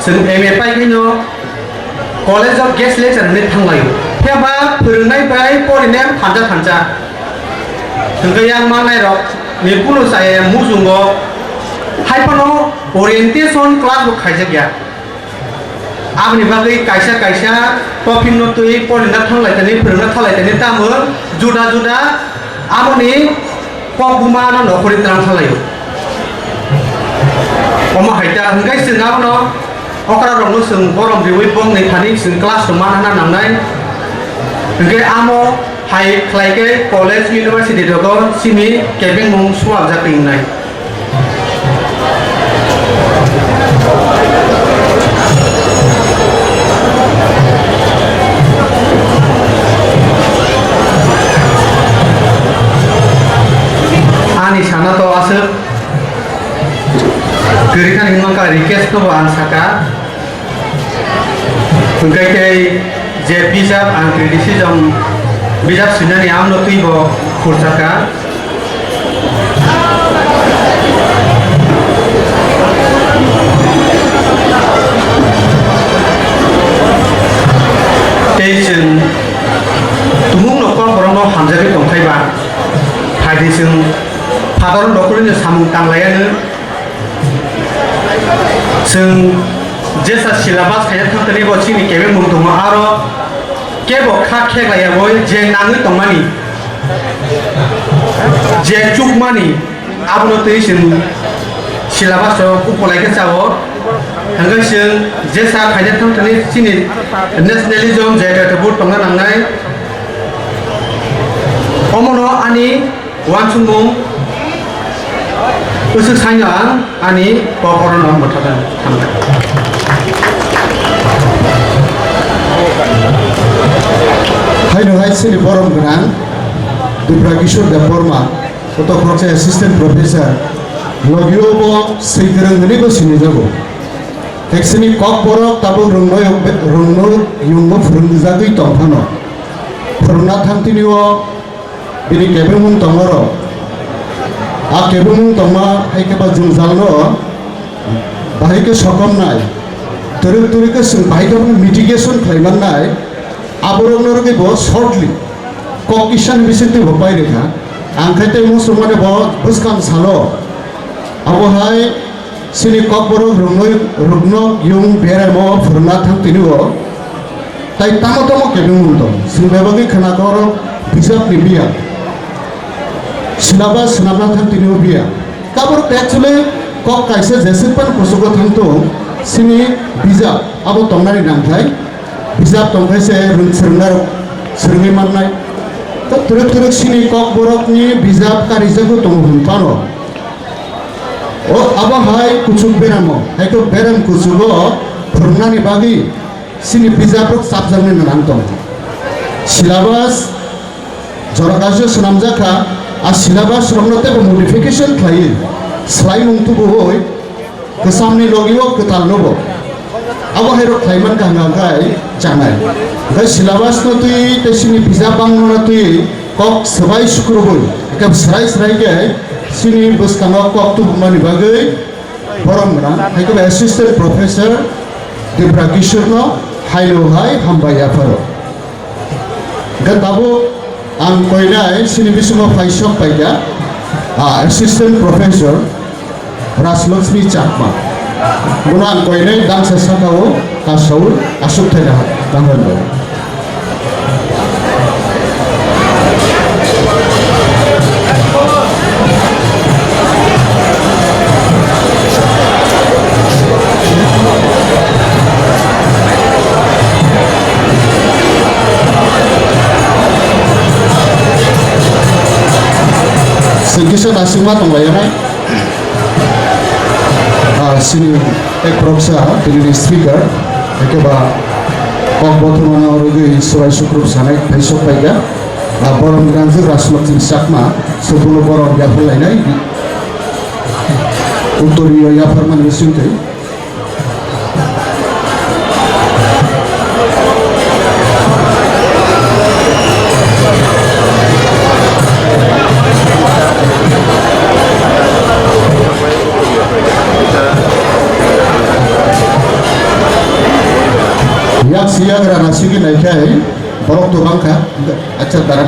Chwng M A paikhaino college o guest lecturer hinwi thanglaio. Phiya ba phwrwngnai bai porinaiyang thansa thansa. Hwnkhe yang mannairokni kunu chaya muchungo hai phano orientation class bo khaijakya. Aboni bagwi kaisa kaisa tophingno twi porina thanglaitani, phwrwngna thanglaitani tamo juda juda amoni kokbuma no nokhorwi twlang thanglaio. Omo hai ta hwnkhe chwng abono okra rokno chwng borom riwi bongni thani chwng class rok manna nangnai. Hwnkhe amo hai khlai khe college, university rogo chini kebengmung sualjak wngnai. Ani sana to aswk kwrwi kha hinwi mankha, request no bo ang saka. Hwnkhe tei je bijap ang criticism bijap swinani amno twi bo khurjaka. Tei chwng tumungno kok borokno hamjagwi tongthai ba, phaidi chwng phadar dokhorino samung tanglaiya hwnwi. Chwng jesa syllabus khaina thangtani bo chini kebengmung tongo, aro kebo kha kheklaiya bo je nangwi tongmani, je chukmani, abono twi chwng syllabus o kupulai khe chao. Hwnkhe chwng jesa khaina thangtani chini nationalism je khe bo tongna nangnai. Omono ani uansukmung bwswk saino ang ani kok orono mwthangwi thangnai. Haino hai chini borom gwnang Dubra Kishore Debbarma, koto khoroksa assistant professor, logio bo swi kwrwng hwnwi bo sinijago. Teksini kokborok tabuk rwngno, rwngno yungno phwrwngjagwi tongphano. Phwrwngna thangtini o bini kebengmung tongmaro. A kebengmung tongma hai khe ba jwngjalno bahai khe sokomnai. Twrwk twrwk khe chwng bahai khe bono mitigation khlai mannai. Aborokno rwgwi bo shortly kok kisa ni bisingtwi bo pai rwkha. Ang khe tei muchungmani bo bwskang salo abo hai chini Kokborok rwngnoi rwknok yung beremo phwrwngna thang tini o. Tai tamo tamo kebeng mung tong. Chwng bebagwi khwna kok bijap ni biya. Syllabus swnamna thang tini o biya. Kabor actually kok kaisa jeswk pan kuchugo thang tong. Chini bijap abo tongnani nangthai. Bijap tongthai se rwng swrwngna rok swrwngwi mannai. To twrwk twrwk chini Kokborokni bijap karijago tongo hwn pano. O abo hai kuchuk beramo, hai khe berem kuchugo phwrwngnani bagwi chini bijaprok chapjaknai nang tong. Syllabus jora kaisa swnamjak kha, a syllabus rokno teibo modification khlaiwi swlaimung tubuwi kwchamni logi o kwtal nobo. Abo hai rok khlai man kha hwnka khe chanai. Hwnkhe syllabus no twi tei chini bijap bangma no twi kok swbai sukrubui, ekhe swrai swrai khe chini bwskango kok tubumani bagwi borom gwnang, hai khe Assistant Professor Debra Kishore no haino hai hambai yapharo. Hwnkhe tabuk ang koinai chini bisingo phai sok paikha, ah, Assistant Professor Rajlakshmi Chakma. Bono ang koinai dangsa sakao kasao aswk thaina tangwi rw. Sengkisa nasingma tonglainai. Ah, sini ek proksa, tini speaker, ekeba kok bothomano rwgwi swbai sukrup sanai thaisok paikha. Ah, borom gwnang jwk Rajlakshmi Chakma, sobuno borom yaphar lainai. Uttoriyo yapharmani bisingtwi. Yak siyagra nasigi naikhai borok to bangkha. Acha, dara.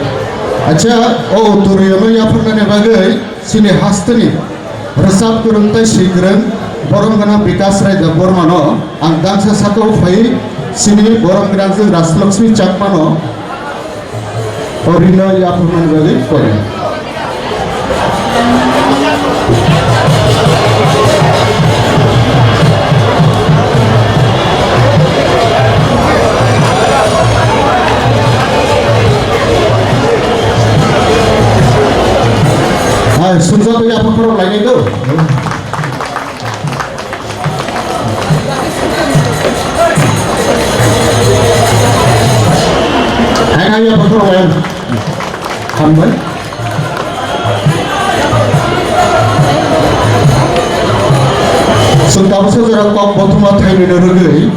Acha, o uttoriyono yapharnani bagwi chini hasteni rwchap kwrwng tei swi kwrwng borom gwnang Bikas Rai Debbarmano ang dangsa sakao phaiwi chini borom gwnang jwk Rajlakshmi Chakmano o rino yapharmani bagwi koinai. Hai, sumjak ya, apa korok lainai do? Hai, hai, apa korok lain? Hambai. Chwng tabuksa jora kok bothoma thainwino rwgwi,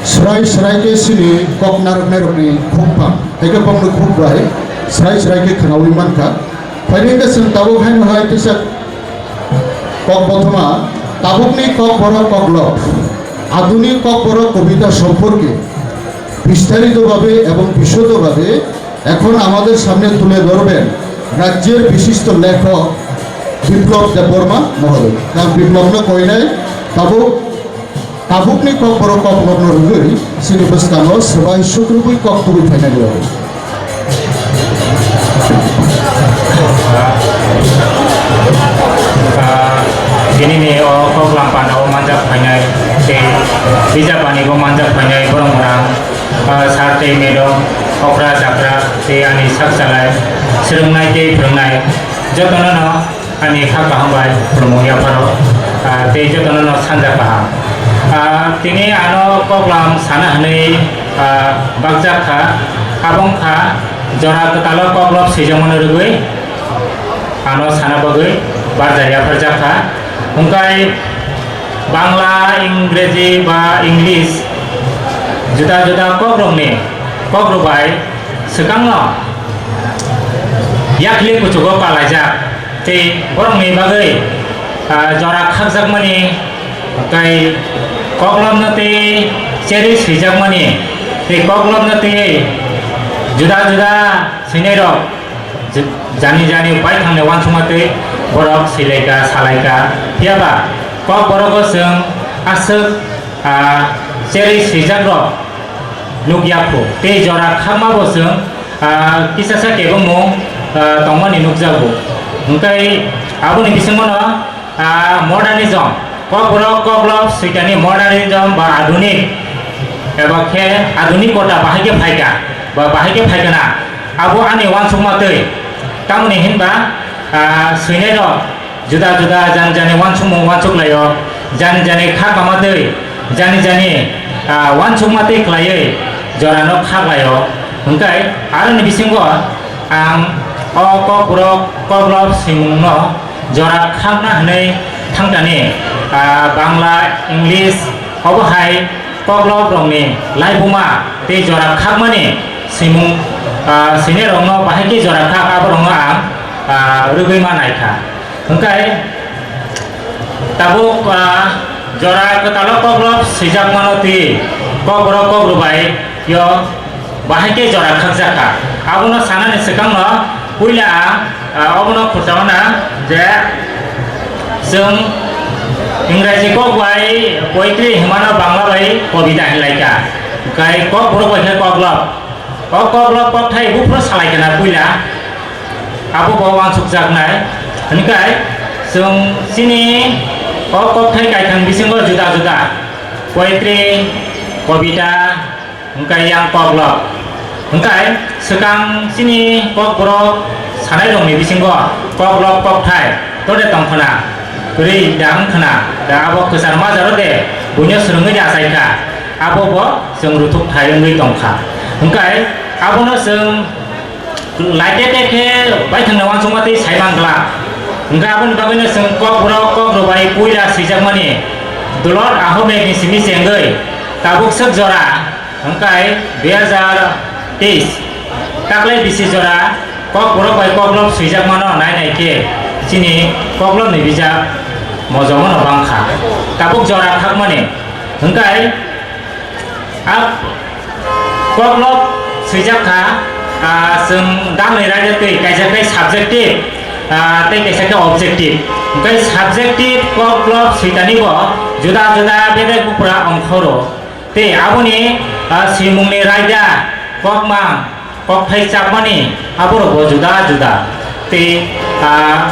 swrai swrai khe chini kok narwknairokni khukpha, hai khe bongni khuk bai swrai swrai khe khwnaui mankha. Phaini hwnkhe chwng tabuk haino hai kisa kok bothoma, tabukni Kokborok koklop, adhunik Kokborok kobita somporke bistaritobabe ebong bishodobhabe এখন আমাদের সামনে তুলে ধরবেন রাজ্যের বিশিষ্ট লেখক বিপ্লব দেববর্মা মহোদয়। Ang Biplobno koinai tabuk, tabukni Kokborok koklopno rwgwi chini bwskango swbai sukrubwi kok tubui phainani bagwi. Ah, tinini o koklam panao manjak phainai tei bijap anibo manjak phainai borok rang ah, sir tei madam, okra chakra tei ani sak chalai, swrwngnai tei phwrwngnai, jotono no ani kha kaham bai khulumung yapharo, ah, tei jotono no sanja kaham. Ah, tini ano koklam sana hwnwi, ah, bakjak kha, abo wngkha jora kwtalo koklop swijakmano rwgwi, ano sana bagwi barja yapharjak kha. Hwnkhe Bangla, Ingreji ba English juda juda kokrokni kokrok bai swkangno yakli kuchugo palaijak tei borokni bagwi, ah, jora khakjakmani tei koklopno tei cherwi swijakmani Tei koklopno twiwi juda juda swinairok ju-, jani jani bai thangni uansukma twi borok swilaika, salaika. Phiyaba kokborok o chwng aswk, ah, cherwi swijakrok nukya phu. Tei jora khakma bo chwng, ah, kisasa kebengmung, ah, tongmani nukjago. Hwnkhe aboni bisingono ah, modernism, kokborok koklop switani modernism ba adunik, eba khe adunikota bahai khe phaika, ba bahai khe phaikana, abo ani uansukma twi. Tamoni hinba, ah, swinairok juda juda jani jani uansukmung uansuklaio, jani jani kha kama twi, jani jani, ah, uansukma twi khlaiwi jorano kha khlaio. Hwnkhe aroni bisingo ang o kokborok koklop swimungno jora khakna hwnwi thangkani, ah, Bangla, English, obo hai kokloprokni laibuma tei jora khakmani swimung, ah, swinairokno bahai khe jora khak, aborokno ang, ah, rwgwi ma naikha. Hwnkhe tabuk, ah, jora kwtalo koklop swijakmano twi kokborok kokrwbai yo bahai khe jora khakjakha. Abono sanani swkangno puila ang, ah, obono khursa mana je chwng Ingraji kok bai poetry hwnmano Bangla bai kobita hinlaikha. Hwnkhe kokborok bai khe koklop. O koklop kokthai buphuru salaikha na puila. Abo bo uansukjaknai. Hwnkhe chwng chini o kokthai kaithang bisingo juda juda poetry, kobita, hwnkhe yang koklop. Hwnkhe swkang chini kokborok sanairokni bisingo koklop kokthai tode tongkhwna, kwrwi da wngkhwna, da abo kwchar majaro de buino swrwngwi de achaikha, abo bo chwng ruthuk thai wngwi tongkha. Hwnkhe abono chwng Laitete khe baithangni uansukma twi saimang glak. Hwnkhe aboni bagwino chwng kokborok kokrwbai puila swijakmani Dulot Ahomedni simi chengwi tabuk swk jora hwnkhe dui hazar teis taklai bisi jora kokborok bai koklop swijakmano nai nai khe chini koklopni bijap mojongmano bangkha. Tabuk jora khakmani hwnkhe A koklop swijak kha, ah, chwng dalni raida twi kaisa khe subjective, ah, tei kaisa khe objective. Hwnkhe subjective koklop switani bo juda juda bedek bupra ongkhoro. Tei aboni, ah, swimungni raida kokmang kokthai chapmani aborok bo juda juda. Tei, ah,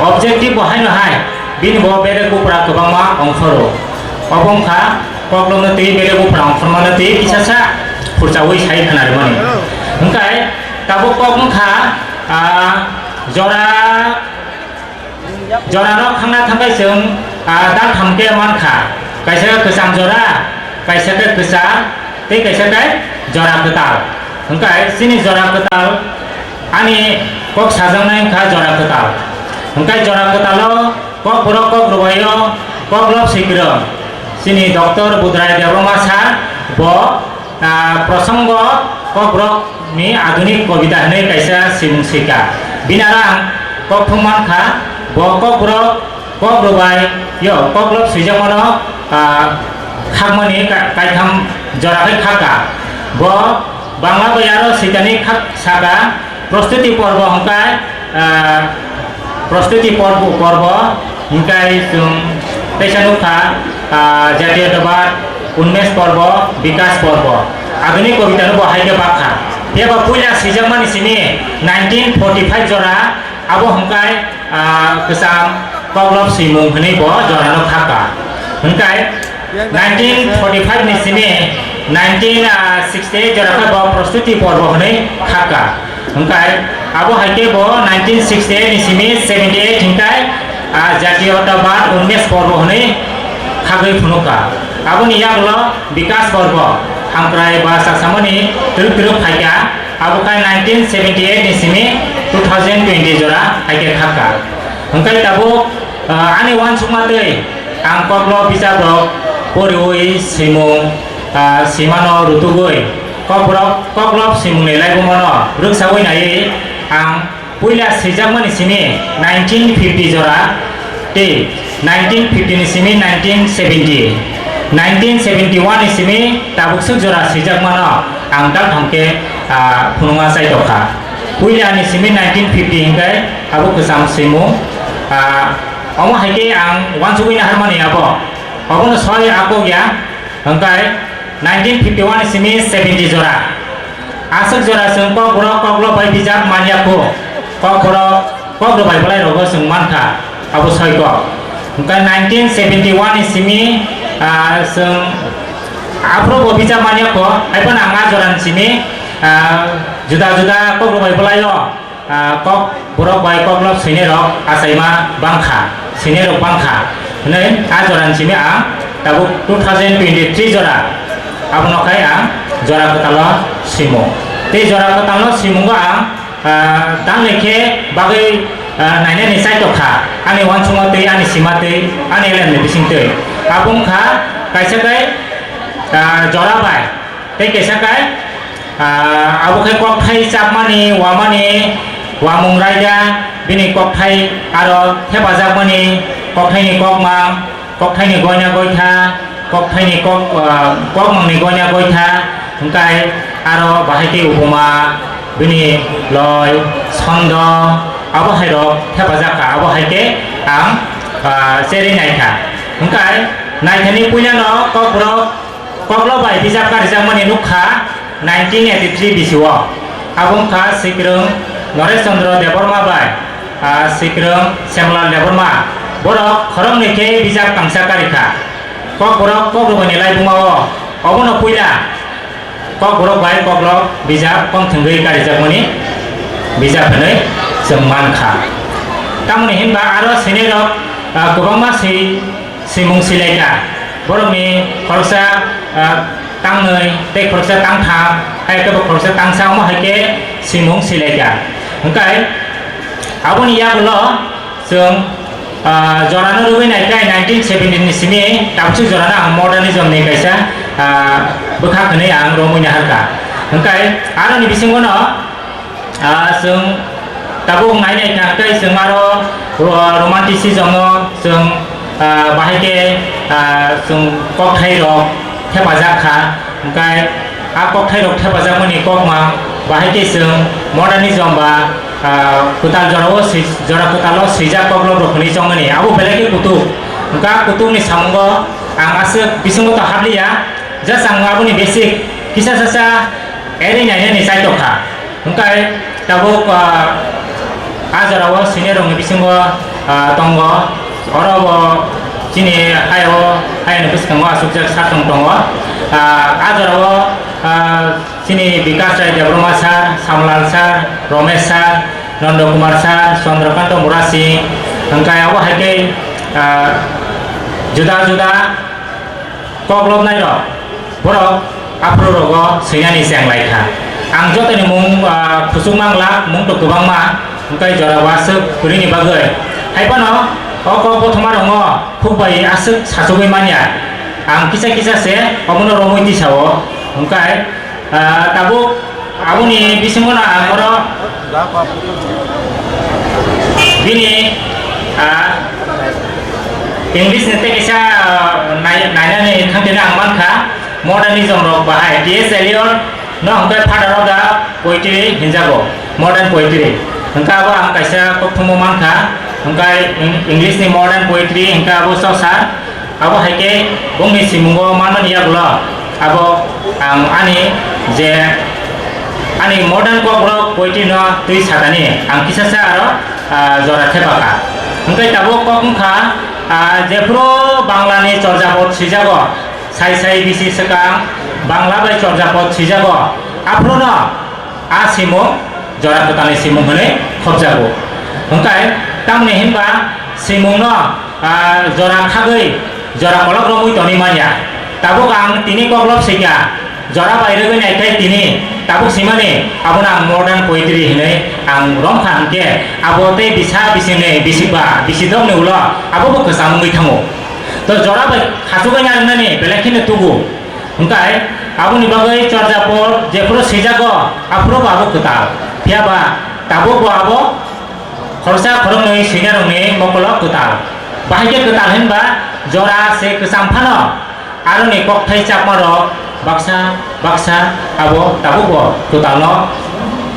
objective bo haino hai, bini bo bedek bupra kwbangma ongkhoro. Obo wngkha koklopno tei bedek bupra ongkhormano tei kisasa khurchaui sai khwnarimani. Hwnkhe tabuk kok wngkha, ah, jora Jorarok khangna thangkhai chwng, ah, daltham khe mankha, kaisa khe kwcham jora, kaisa khe kwchar, tei kaisa khe jora kwtal. Hwnkhe chini jora kwtal ani kok sajaknai wngkha jora kwtal. Hwnkhe jora kwtalo kokborok kokrwbaio koklop swikwrwng chini Doctor Budrai Debbarma sir bo Ah, prosongo kokborok ni adunik kobita hwnwi kaisa swimung swika. Bini aro ang kok thum mankha, bo kokborok, kokrwbai yo koklop swijakmano, ah, khakmani ka-, kaitham jora khe khaka. Bo Bangla bai aro switani khak saka, Prostuti porbo hwnkhe, ah, Prostuti porbo, porbo hwnkhe chwng teisa nukha, ah, Jatiyotabad, Unmesh porbo, Bikas porbo. Adhunik kobita no bo hai khe bakha. Phiya ba puila swijakmani simi nineteen forty-five jora, abo hwnkhe, ah, kwcham koklop swimung hwnwi bo jorano khaka. Hwnkhe nineteen forty-five ni simi nineteen sixty-eight jora khe bo Prostuti porbo hwnwi khaka. Hwnkhe abo hai khe bo nineteen sixty-eight ni simi seventy-eight hwnkhe, ah, Jatiyotabad Unmesh porbo hwnwi khagwi phunukha. Aboni yagulo Bikas porbo, hamkrai ba chaksamani twrwk twrwk phaikha. Abo khai nineteen seventy-eight ni simi two thousand twenty jora hai khe khaka. Hwnkhe tabuk, ah, ani uansukma twi ang koklop bijakrok poriwi swimung, ah, swimano rutugwi kokborok koklop swimungni laibumano rwksaui naiwi ang puila swijakmani simi nineteen fifty jora tei nineteen fifty ni simi nineteen seventy, nineteen seventy-one ni simi tabukswk jora swijakmano Ang dal thangkhe, ah, phunukna chaitokha. Puila ani simi nineteen fifty hingkhe abo kwcham swimung, ah, omo hai khe ang uansugwi naharmani abo. Obono soi akok ya, hingkhe nineteen fifty one ni simi seventy jora. Aswk jora chwng Kokborok Koklo bai bijap manya kho. Kokborok Koklo bai bolai rogo chwng mankha, abo soi kok. Hingkhe nineteen seventy one ni simi, ah, chwng aphuru bo bijap manya kho, hai phano ang a jora ni simi, ah, juda juda Koklo bai bolai o, ah, Kokborok bai Koklo swinai rok achaima bangkha, swinai rok bangkha. Hwnwi a jora ni simi ang tabuk two thousand twenty three jora, abono khai ang jora kwtal o swimo. Tei jora kwtal o swimungo ang ah, tamni khe bagwi, ah, nainani chaitokha, ani uansukma twi, ani sima twi, ani elemni bising twi. Abo wngkha kaisa khe, ah, jora bai, tei kaisa khe, ah, abo khe kokthai chapmani, wamani, wamung raida, bini kokthai aro thepajakmani, kokthaini kokmang, kokthaini goina goitha, kokthaini kok, ah, kokmangni goina goitha, hingkai aro bahai khe upoma, bini loi, sondo, abo hai rok thepajak kha, abo hai khe ang, ah, cherwi naikha. Hingkai naithani puilano Kokborok Koklo bai bijap karijakmani nukha nineteen eighty three bisio. Abo wngkha Swikwrwng Noresh Chandra Debbarma bai, ah, Swikwrwng Shyamlal Debbarma. Borok khoroknwi khe bijap kangsa karikha. Kokborok Kokrwbani laibumao obono puila Kokborok bai Koklo bijap kom thwngwi karijakmani bijap hwnwi chwng mankha. Tamoni hinba aro swinairok, ah, kwbangma swi Swimung silaikha. Borokni khoroksa, ah, tangnwi tei khoroksa tangtham, hai khe bo khoroksa tangsa, omo hai khe swimung silaikha. Hwnkhe aboni yagulo chwng, ah, jorano rwgwi nai khe nineteen seventy ni simi tabukhe jorano ang modernism ni kaisa, ah, bwkhak hwnwi ang romwi naharkha. Hwnkhe aroni bisingono Ah, chwng tabuk nai nai kha, tei chwng aro ro-, romanticism no chwng, ah, bahai khe, ah, chwng kokthai rok thepajak kha, hwnkhe a kokthai rok thepajakmani kokma bahai khe chwng modernism ba, ah, kwtal jorao swi-, jora kwtalo swijak koklop rok hwnwi chongmani abo belai khe kutuk, hwnkhe a kutuk ni samungo ang aswk bisingo to habliya, just ang aboni basic kisa sasa eri nai nai ni chai tokha. Hwnkhe tabuk, ah, a jorao senior rokni bisingo, ah, tongo. Oro bo chini hayao, hayani bwskango achukjak sir tong tongo. Ah, a jorao, ah, chini Bikas Rai Debbarma sir, Samlal sir, Romesh sir, Nondo Kumar sir, Chandrakanta Murasing, hwnkhe abo hai khe, ah, juda juda koklopnai rok, borok aphuru rogo swinani cheng lai kha. Ang jotoni mung, ah, kuchuk mang lak, mung to kwbangma, hwnkhe jora o aswk kwrwini bagwi. Hai phano o kok bothoma rokno khuk bai aswk sachugwi manya. Ang kisa kisa se omono romwi tisao, hwnkhe Ah, tabuk aboni bisingono ang oro bini, ah, English ni tei kaisa, ah, nai-, nainani thangtini ang mankha, modernism rok bahai T S Eliot no hwnkhe father of the poetry hinjago, modern poetry. Hwnkhe abo ang kaisa kokthumo mankha, hwnkhe Eng-, English ni modern poetry hwnkhe abo chwsa. Abo hai khe bongni simungo manmani yagulo abo ang ani je ani modern kokborok poetry no twi sakani ang kisasa aro, ah, jora thepakha. Hwnkhe tabuk kok wngkha, ah, jephuru Bangla ni Chorjapot swijago, sai sai bisi swkang Bangla bai Chorjapot swijago, aphuru no a simung jora kwtalni simung hwnwi khopjago. Hwnkhe tamni hinba simungno, ah, jora khagwi jora kolok romwi toni manya. Tabuk ang tini koklop sika, jora bai rwgwi nai khe tini tabuk simani abono ang modern poetry hwnwi ang romkha hwnkhe abo tei bisa bisingni bisikba bisidokni ulo abo bo kwcham wngwi thango. To jora bai khachugwi narwknani belai kheno tugu. Hwnkhe aboni bagwi Chorjapot jephuru swijago, aphuru bo abo kwtal. Phiya ba tabuk bo abo khoroksa khoroknwi swinarokni mokolo kwtal. Bahai khe kwtal hinba jora se kwcham phano aroni kokthai chapmarok Baksa baksa abo tabukbo kwtalno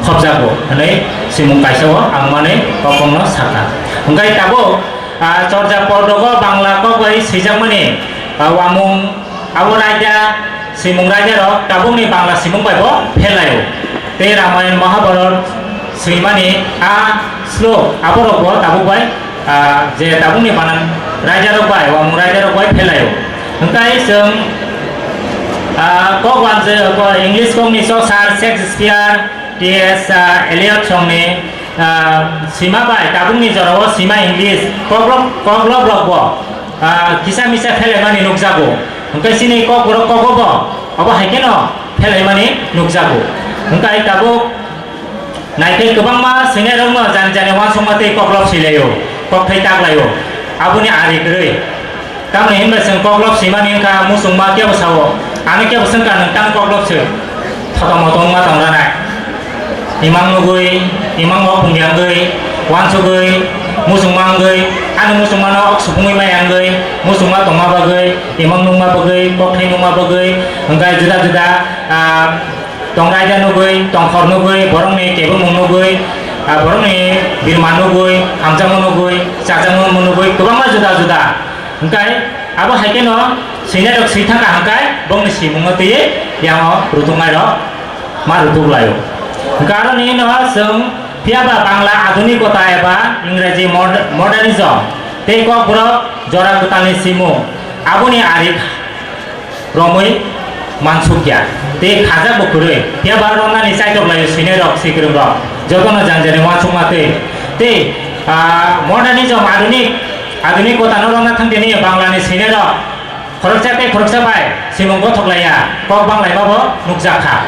khopjago hwnwi simung kaisao ang manwi kokongno sakha. Hwnkhe tabuk, ah, chorja pordogo Bangla kok bai swijakmani, ah, uamung abo raida, simung raidarok tabukni Bangla simung baibo phelaio. Tei Ramayan Mahabharat swimani a slok aborokbo tabuk bai, ah, je tabukni banan raidarok bai, uamung raidarok bai phelaio. Hwnkhe chwng, ah, kok uanjwi, ko-, English kokni chok Sir Shakespeare, T S, ah, Eliot songni, ah, sima bai tabukni jorao sima English koklop, koklop rokbo, ah, kisa misa phelaimani nukjago. Hwnkhe chini kokborok kogobo obo hai kheno phelaimani nukjago. Hwnkhe tabuk Naikhe kwbangma swinairokno jani jani uansukma tei koklop swilaio, kokthai taklaio, aboni ari kwrwi. Tamoni hinba chwng koklop swimani wngkha muchungma kebo sao, ano kebo swngkha nwng tang koklop swi, thotomoto wngma tongranai. Imang nugwi, imang o phungya wngwi, uansugwi, muchungma wngwi, ani muchungmano ok supungwi maya wngwi, muchungma tongma bagwi, imang nukma bagwi, kokthai nukma bagwi, hwnkhe juda juda, ah, Tong raida nugwi, tongkhor nugwi, borokni kebengmung nugwi, ah, borokni birma nugwi, hamjakma nugwi, chajakma nugwi, kwbangma juda juda. Hwnkhe abo hai kheno swinairok swi thangkha hwnkhe bongni swimungno twiwi yango rutuknairok ma rutuk laio. Hwnkhe aroni hino chwng phiyaba Bangla adunikota eba Ingraji mod-, modernism tei kokborok jora kwtalni swimung aboni ari romwi mansukya. Tei khajak bo kwrwi. Phiya ba romnani chaitok laio swinai rok, swikwrwng rok. Jotono jani jani uansukma twi. Tei, ah, modernism, adunik, adunik kotano romna thang tini Banglani swinai rok. Khoroksa tei khoroksa bai swimung gothok laiya. Kok bang laima bo nukjak kha.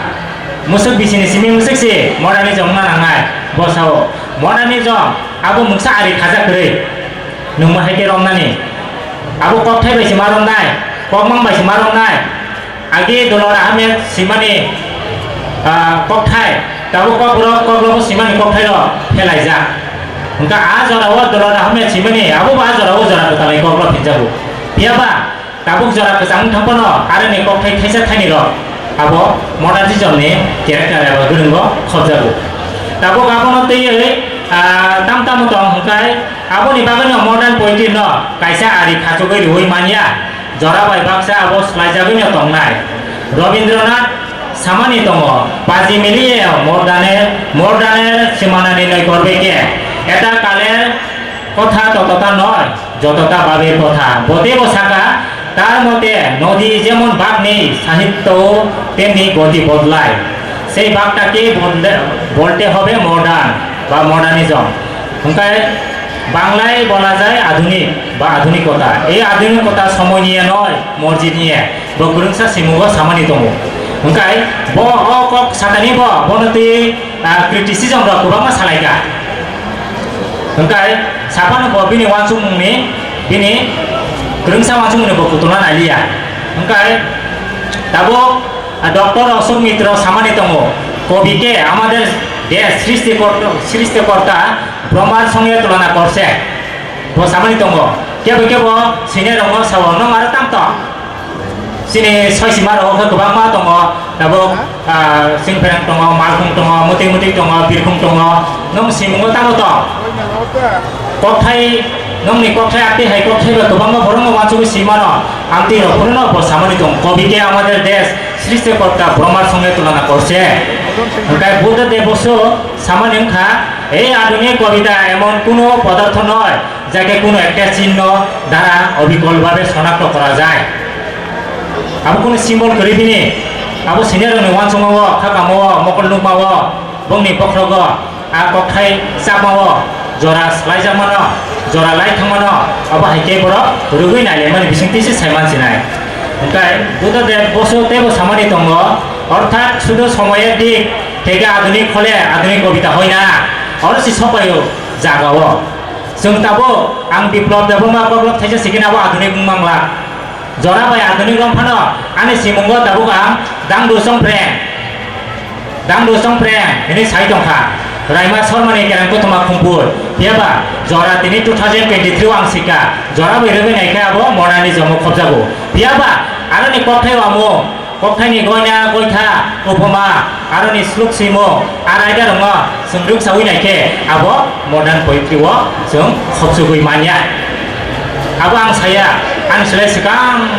Musuk bisini simi musuk si modernism wngna nangnai. Bo sao. Modernism abo mungsa ari khajak kwrwi. Nungma hai khe romnani. Abo kokthai bai se ma romnai, kokmang bai se ma romnai. Agi Dolor Ahmed simani, ah, kokthai, tabuk kokborok koklobo simani kokthai rok phelaijak. Hwnkha a jora o Dolor Ahmed simani, abo bo a jora o jora kwtalai koklo phinjago. Phiya ba, tabuk jora kwchang wng thang phano aroni kokthai thaisa thaini rok abo modernism ni character eba gwrwngo khobjago. Tabuk abono twiwi, ah, tam tamo tong hwnkhe aboni bagwino modern poetry no kaisa ari khachugwi rwui manya, jora bai baksa abo swlaijagwino tongnai. Rabindranath samani tongo, "Paji miliye mordane, mordane simanani noi korbe ke, eta kaler kotha totota noi, jotota babe kotha." Botebo saka, "Tar mote nodi jemon bag nei sahityo temni goti bodlai." Sei bagtake bodle-, bolte hobe modern ba modernism. Hwnkhe Banglai bola jai adhunik ba adhunikota. Ei adhunikota somoi niye noi, morji niye. Bo kwrwngsa simungo samani tongo. Hwnkhe bo o kok sakani bo, bono twi, ah, criticism rok kwbangma salaikha. Hwnkhe saphano bo bini uansukmungni, bini kwrwngsa uansukmungni bo kutulna nailiya. Hwnkhe tabuk, ah, Doctor Ashok Mitra samani tongo, "Kobi ke amader desh srishti kort-, srishti korta Brahmar songe tulona korse." Bo samani tongo, kebo kebo sini rokno sao, "Nong aro tam tong?" Chini soisima rok khe kwbangma tongo, tabuk, ah, singpherang tongo, malkhung tongo, mwtwi mwtwi tongo, birkhung tongo. Nwng simungo tamo tong? Kokthai, nwngni kokthai, atwi hai kokthai bai kwbangma borokno uansugwi simano. Amtwi rok phuru no bo samani tong, "Kobi ke amader desh srishti korta Brahmar songe tulona korse." Hwnkhe Buddha Dev Bosu samani wngkha, "Ei adhunik kobita emon kuno podartho noi, jake kuno ekta chinno dara obikol bhabe shonakto kora jai." Abo kuno symbol kwrwi bini, abo senior rokni uansukma o, khakamo o, mokol nukma o, bongni bokhrogo, a kokthai chapma o, jora swlaijakmano, jora lai thangmano, abo hai khe borok rwgwi nailaimani bisingtwi se saiman sinai. Hwnkhe Buddha Dev Bosu teibo samani tongo, "Orthat sudu somoyer dik theke adhunik hole adhunik kobita hoi na." Oro se sopaio jaga o. Chwng tabuk ang Biplab Debbarma koklop thaisa sikhe abo adhunik wng mangla. Jora bai adhunik wng phano ani simungo tabuk ang dangdu chongpreng, dangdu chongpreng hinwi sai tongkha. Raima Sharmani kereng kothoma khumphur. Phiyaba jora tini two thousand twenty-three o ang sikha. Jora bai rwgwi naikhe abo modernism o khobjago. Phiyaba aroni kokthai o amo Kokthaini goina goitha, upoma, aroni sluk swimo, a raidarokno chwng rwksaui nai khe abo modern poetry o chwng khopsugui manya. Abo ang saya, ani slai swkang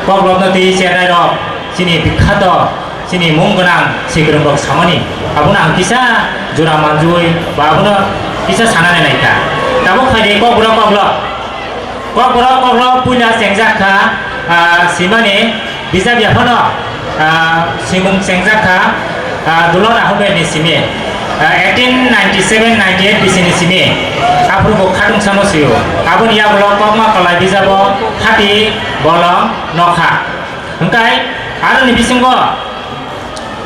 kokrokno twi chernairok chini bikhato, chini mung gwnang sikrwngrok samani, abono ang kisa jora manjui ba abono kisa sanani naikha. Tabuk phaidi kokborok koklop. Kokborok koklop puila chengjak kha, ah, simani bijap yaphano, ah, simung chengjak kha, ah, Dulor Ahmed ni simi, ah, eighteen ninety seven ninety eight bisini simi, aphuru bo khatungsano sio. Aboni yagulo kokma kwlai bijabo hati bolong nokha. Hwnkhe aroni bisingo,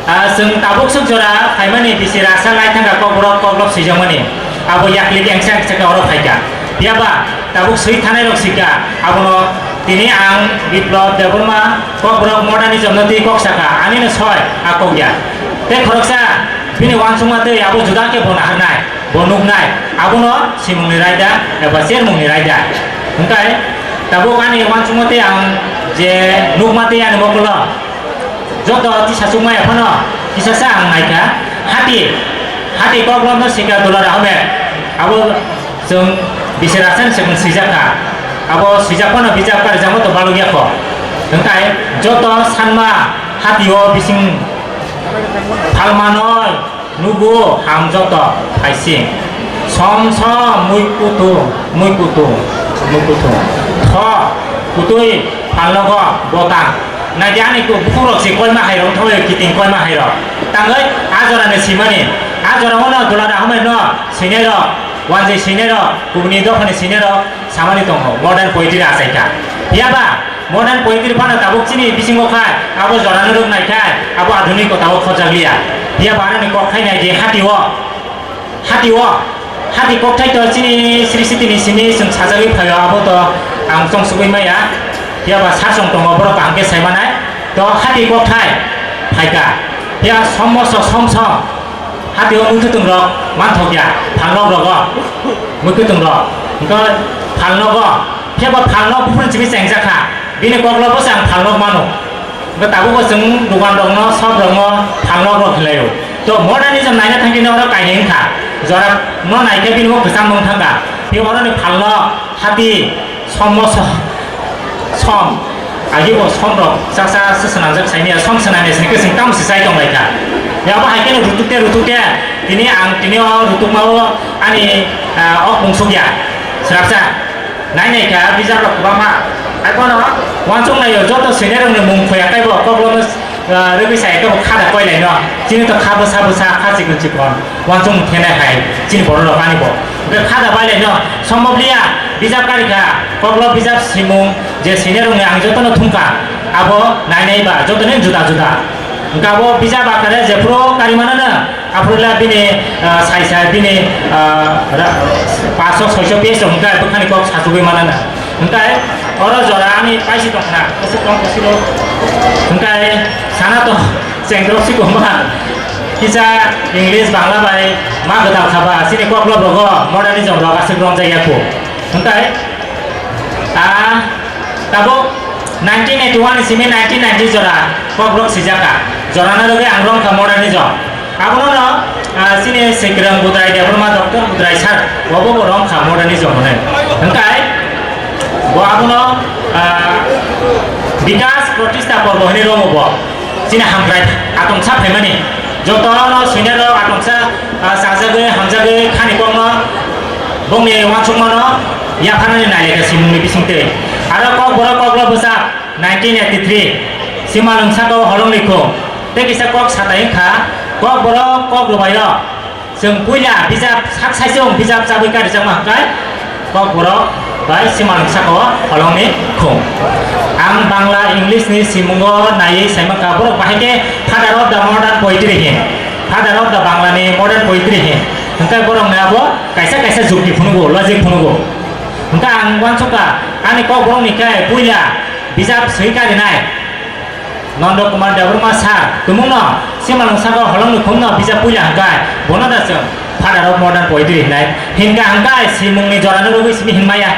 ah, chwng tabuk swk jora phaimani bisi rasa lai thangkha kokborok koklop swijakmani. Abo yaklik engsa engsa khe oro phaikha. Phiyaba tabuk swi thanai rok swikha. Abono tini ang Biplab Debbarma kokborok modernism no twi kok sakha. Ani no soi a kok ya. Tei khoroksa bini uansukma tei abo juda khe bo naharnai. Bo nuknai, abono simungni raida eba chermungni raida. Hwnkhe tabuk ani uansukma tei ang je nukma tei ani mokolo joto tisa chukmaya phano kisasa ang naikha. Hati, hati koklopno swikha Dulor Ahmed. Abo chwng bisi rasa ni swkang swijak kha. Abo swijak phano bijap karijak to balukya kho. Hwnkhe joto sanma hati o bising phalmanoi. Nugo ham joto phaising. Som som mui kutung, mui kutung, mui kutung. Tho kutui phalnogo botang. Naidi ani ku-, bukhuk rok se koima hai rok thangwi kiting koima hai rok. Tangwi a jora ni simani. A jora ono Dulor Ahmed no sinai rok, wanjwi sinai rok, kubuni dopha ni sinai rok samani tongo. Modern poetry achaika. Phiyaba Modern poetry phano tabuk chini bisingo khai, abo jorano rwk nai khai, abo adhunik kotao khojak liya. Phiya bo aroni kok khai nai di hati o, hati o, hati kok thai to chini sri siti ni simi chwng sajagwi phaio, abo to ang chongsugwi maya. Phiya ba sar chong tongo, borok kaham khe sai manai. To hati kok thai phaika. Phiya sommo sok som som. Hati o muikwthwng rok manthok ya, phalnok rogo, muikwthwng rok. Hwnkhe phalnogo, phiya ba phalnok buphuru simi chengjak kha, bini koklo bwsa ang phalnok mano. Hwnkhe tabukbo chwng dukan rokno, shop rokno phalnok rok hinlaio. To modernism naina thangkhe oro kainwi wngkha, jora no naikhe bini bo kwcham wng thangkha. Phiya oroni phalnok, hati, Som moso, som. Agi bo som rok, chaksa se swnamjak saimanya, som swnamya sini kesing tam se sai tong lai kha. Ya bo hai khe rutuk te, rutuk te. Tini ang, tini o rutuk ma o ani, ah, ok mung suk ya. Srapsa. Nai nai kha, bijak rok kwbangma. Hai bono, wansuk nai o, joto senior rok ni mung khoya kai bo, koklo no Ah, rwgwi sai khe bo khada koilai no. Chini to kha bwsa bwsa, kha chikon chikon. Wansuk mung khenai hai. Chini borok rok ani bo. Hwnkhe khada bailai no. Somboblia bijap kari kha. Koklo bijap simung je senior rokni ang jotono thung kha. Abo nai nai ba jotono juda juda. Hwnkhe abo bijap akare jephuru kari mano no. Aphuru la bini, ah, sai sai bini, ah, ra-, paanch sho, soi sho page rok hwnkhe bwkhani kok sachugwi mano no. Hwnkhe oro jora ani paisi tongkha, kusuk tong kusiro. Hwnkhe sana to chengdrop si koma. Kisa English, Bangla bai ma gwdal khaba, chini koklob rogo modernism rok aswk romjak ya kho. Hwnkhe a tabuk nineteen eighty-one ni simi nineteen ninety jora kokrok sijak kha. Jorano rwgwi ang romkha modernism. Abono no, ah, chini Swikrang Budrai Debbarma, Doctor Budrai sir, bobo bo romkha modernism hwnwi. Hwnkhe bo abono, ah, Bikas Pratistha Porbo hwnwi romo bo. Chini hamkrai atongsa phaimani. Jotono swinerok atongsa, ah, chajagwi, hamjagwi, khani kokno bongni uansukmano yapharnani nailekha simungni bisingtwi. Aro kokborok koklo bwsa nineteen eighty-three, Simalwng saka o holongni khum. Tei kisa kok satai wngkha, kokborok kok rwbaio. Chwng puila bijap sak saichung bijap chabwi karijakma hwnkhe kokborok bai Simalwng saka o holongni khum. Ang Bangla, English ni simungo naiwi saimankha, borok bahai khe father of the modern poetry hin, father of the Bangla ni modern poetry hin. Hwnkhe borokni abo kaisa kaisa jukti phunugo, logic phunugo. Hwnkhe ang uansukha, ani kokborokni khe puila bijap swi karinai Nondo Kumar Debbarma sir, tumungno Simalwng saka holongni khumno bijap puila hwnkhe, bono da chwng father of modern poetry hinai. Hinkha hwnkhe simungni jorano rwgwi simi hinmaya.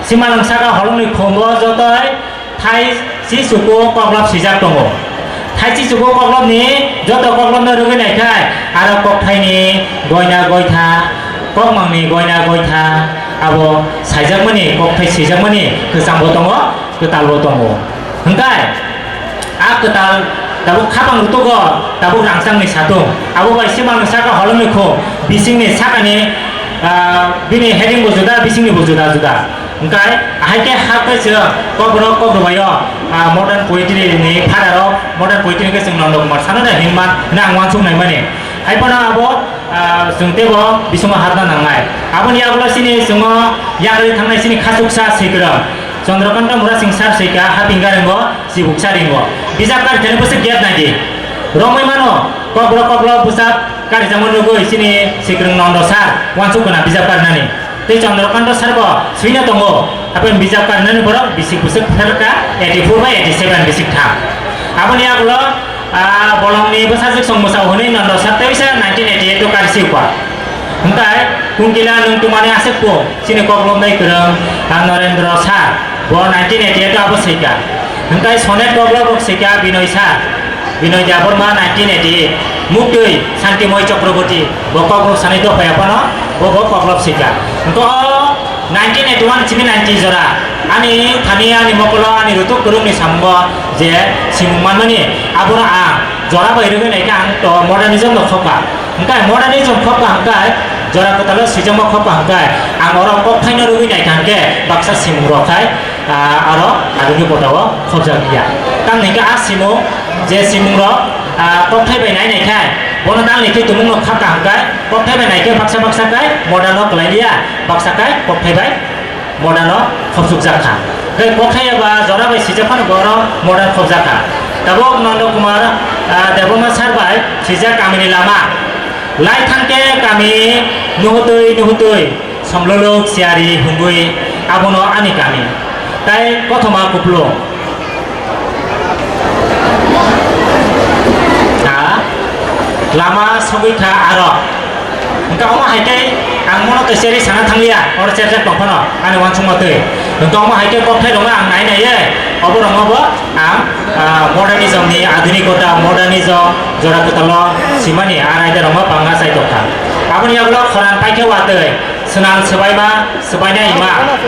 Simalwng saka holongni khumbo jotoi Thai chichuku koklop swijak tongo. Thai chichuku koklopni joto koklopno rwgwi naikhai, aro kokthaini goina goitha, kokmangni goina goitha, abo saijakmani, kokthai swijakmani kwchangbo tongo, kwtalbo tongo. Hwnkhe a kwtal tabuk khapang rutugo, tabuk rangchakni satung. Abo bai simalni saka holongni khum, bisingni sakani, ah, bini heading bo juda, bisingni bo juda juda. Hwnkhe, ahai khe ha khe chwng kokborok kokborok bai o, ah, modern poetry ni father o, modern poetry khe chwng Nondo Kumar Sarma de hinma hwnwi ang uansuk naimani. Hai phano abo, ah, chwng teibo bisingo hapna nangnai. Aboni yagulo chini chwng o yakarwi thangnai chini khachuksa swikwrwng Chandrakanta Murasing sir swika Hapinga ringo, Chibuksa ringo. Bijap kar khe bwswk gate nai di. Romwi mano, kokborok kokborok bwsap karijagmani nugwi chini swikwrwng Nondo sir uansuk gwnang bijap karnani. Tei Chandrakanta sir bo swina tongo, hapen bijap karnani borok bisi bwswk pherka eighty four bai eighty seven bisik thang. Aboni yagulo, ah, bolongni bwsajwk song mwsao hwnwi Nondo sir teisa nineteen eighty eight o karisi ukha. Hwnkhe Kunkila nwng tumani aswk pung chini koklop nai kwrwng, ah, Norendra sir bo nineteen eighty eight o abo swika. Hwnkhe sonnet koklop rok swika Binoy sir. Binoy Debbarma nineteen eighty eight, Muktwi Santimoy Chakraborty, bo kokrok sanai dophai aphano, bo bo koklop sika. Hwnkhe o nineteen eighty one simi ninety jora, ani thani ani mokolo ani rutuk kwrwngni samungo je simung manmani, abono ang jora bai rwgwi naikhe ang to modernism no khokha. Hwnkhe modernism khokha hwnkhe jora kwtalo swijangma khokha hwnkhe ang oro kokthaino rwgwi naikha hwnkhe baksa simung rok khai ah, aro adoni kotao khobjak ya. Tamni hwnkhe a simung, je simungrok, ah, kokthai bai nai nai khai, bono tamni khe tumungno kha kaham khai, kokthai bai nai khe baksa baksa khai modern o kwlai liya, baksa khai kokthai bai modern o khobsukjak kha. Tei kokthai eba jora bai swijak phano bono modern khobjak kha. Tabuk Nondo Kumar, ah, Debbarma sir bai swijak kamini lama. Lai thangkhe kami nuhutwi nuhutwi. Somlolok siyari hwngwi abono ani kami. Tai kothoma kupulung. Ha? Lama sogwi kha aro. Hwnkhe omo hai khe ang mono twi seri sana thangliya, oro cherjak tong phano ani uansukma twi. Hwnkhe omo hai khe kokthai rokno ang nai naiye, obo rokno bo ang, ah, modernism ni adunikota, modernism jora kwtalo simani a raida rokno bangma chai tongkha. Aboni yagulo khorang paikhe watwi. Swnam swbaima, swbaina ima.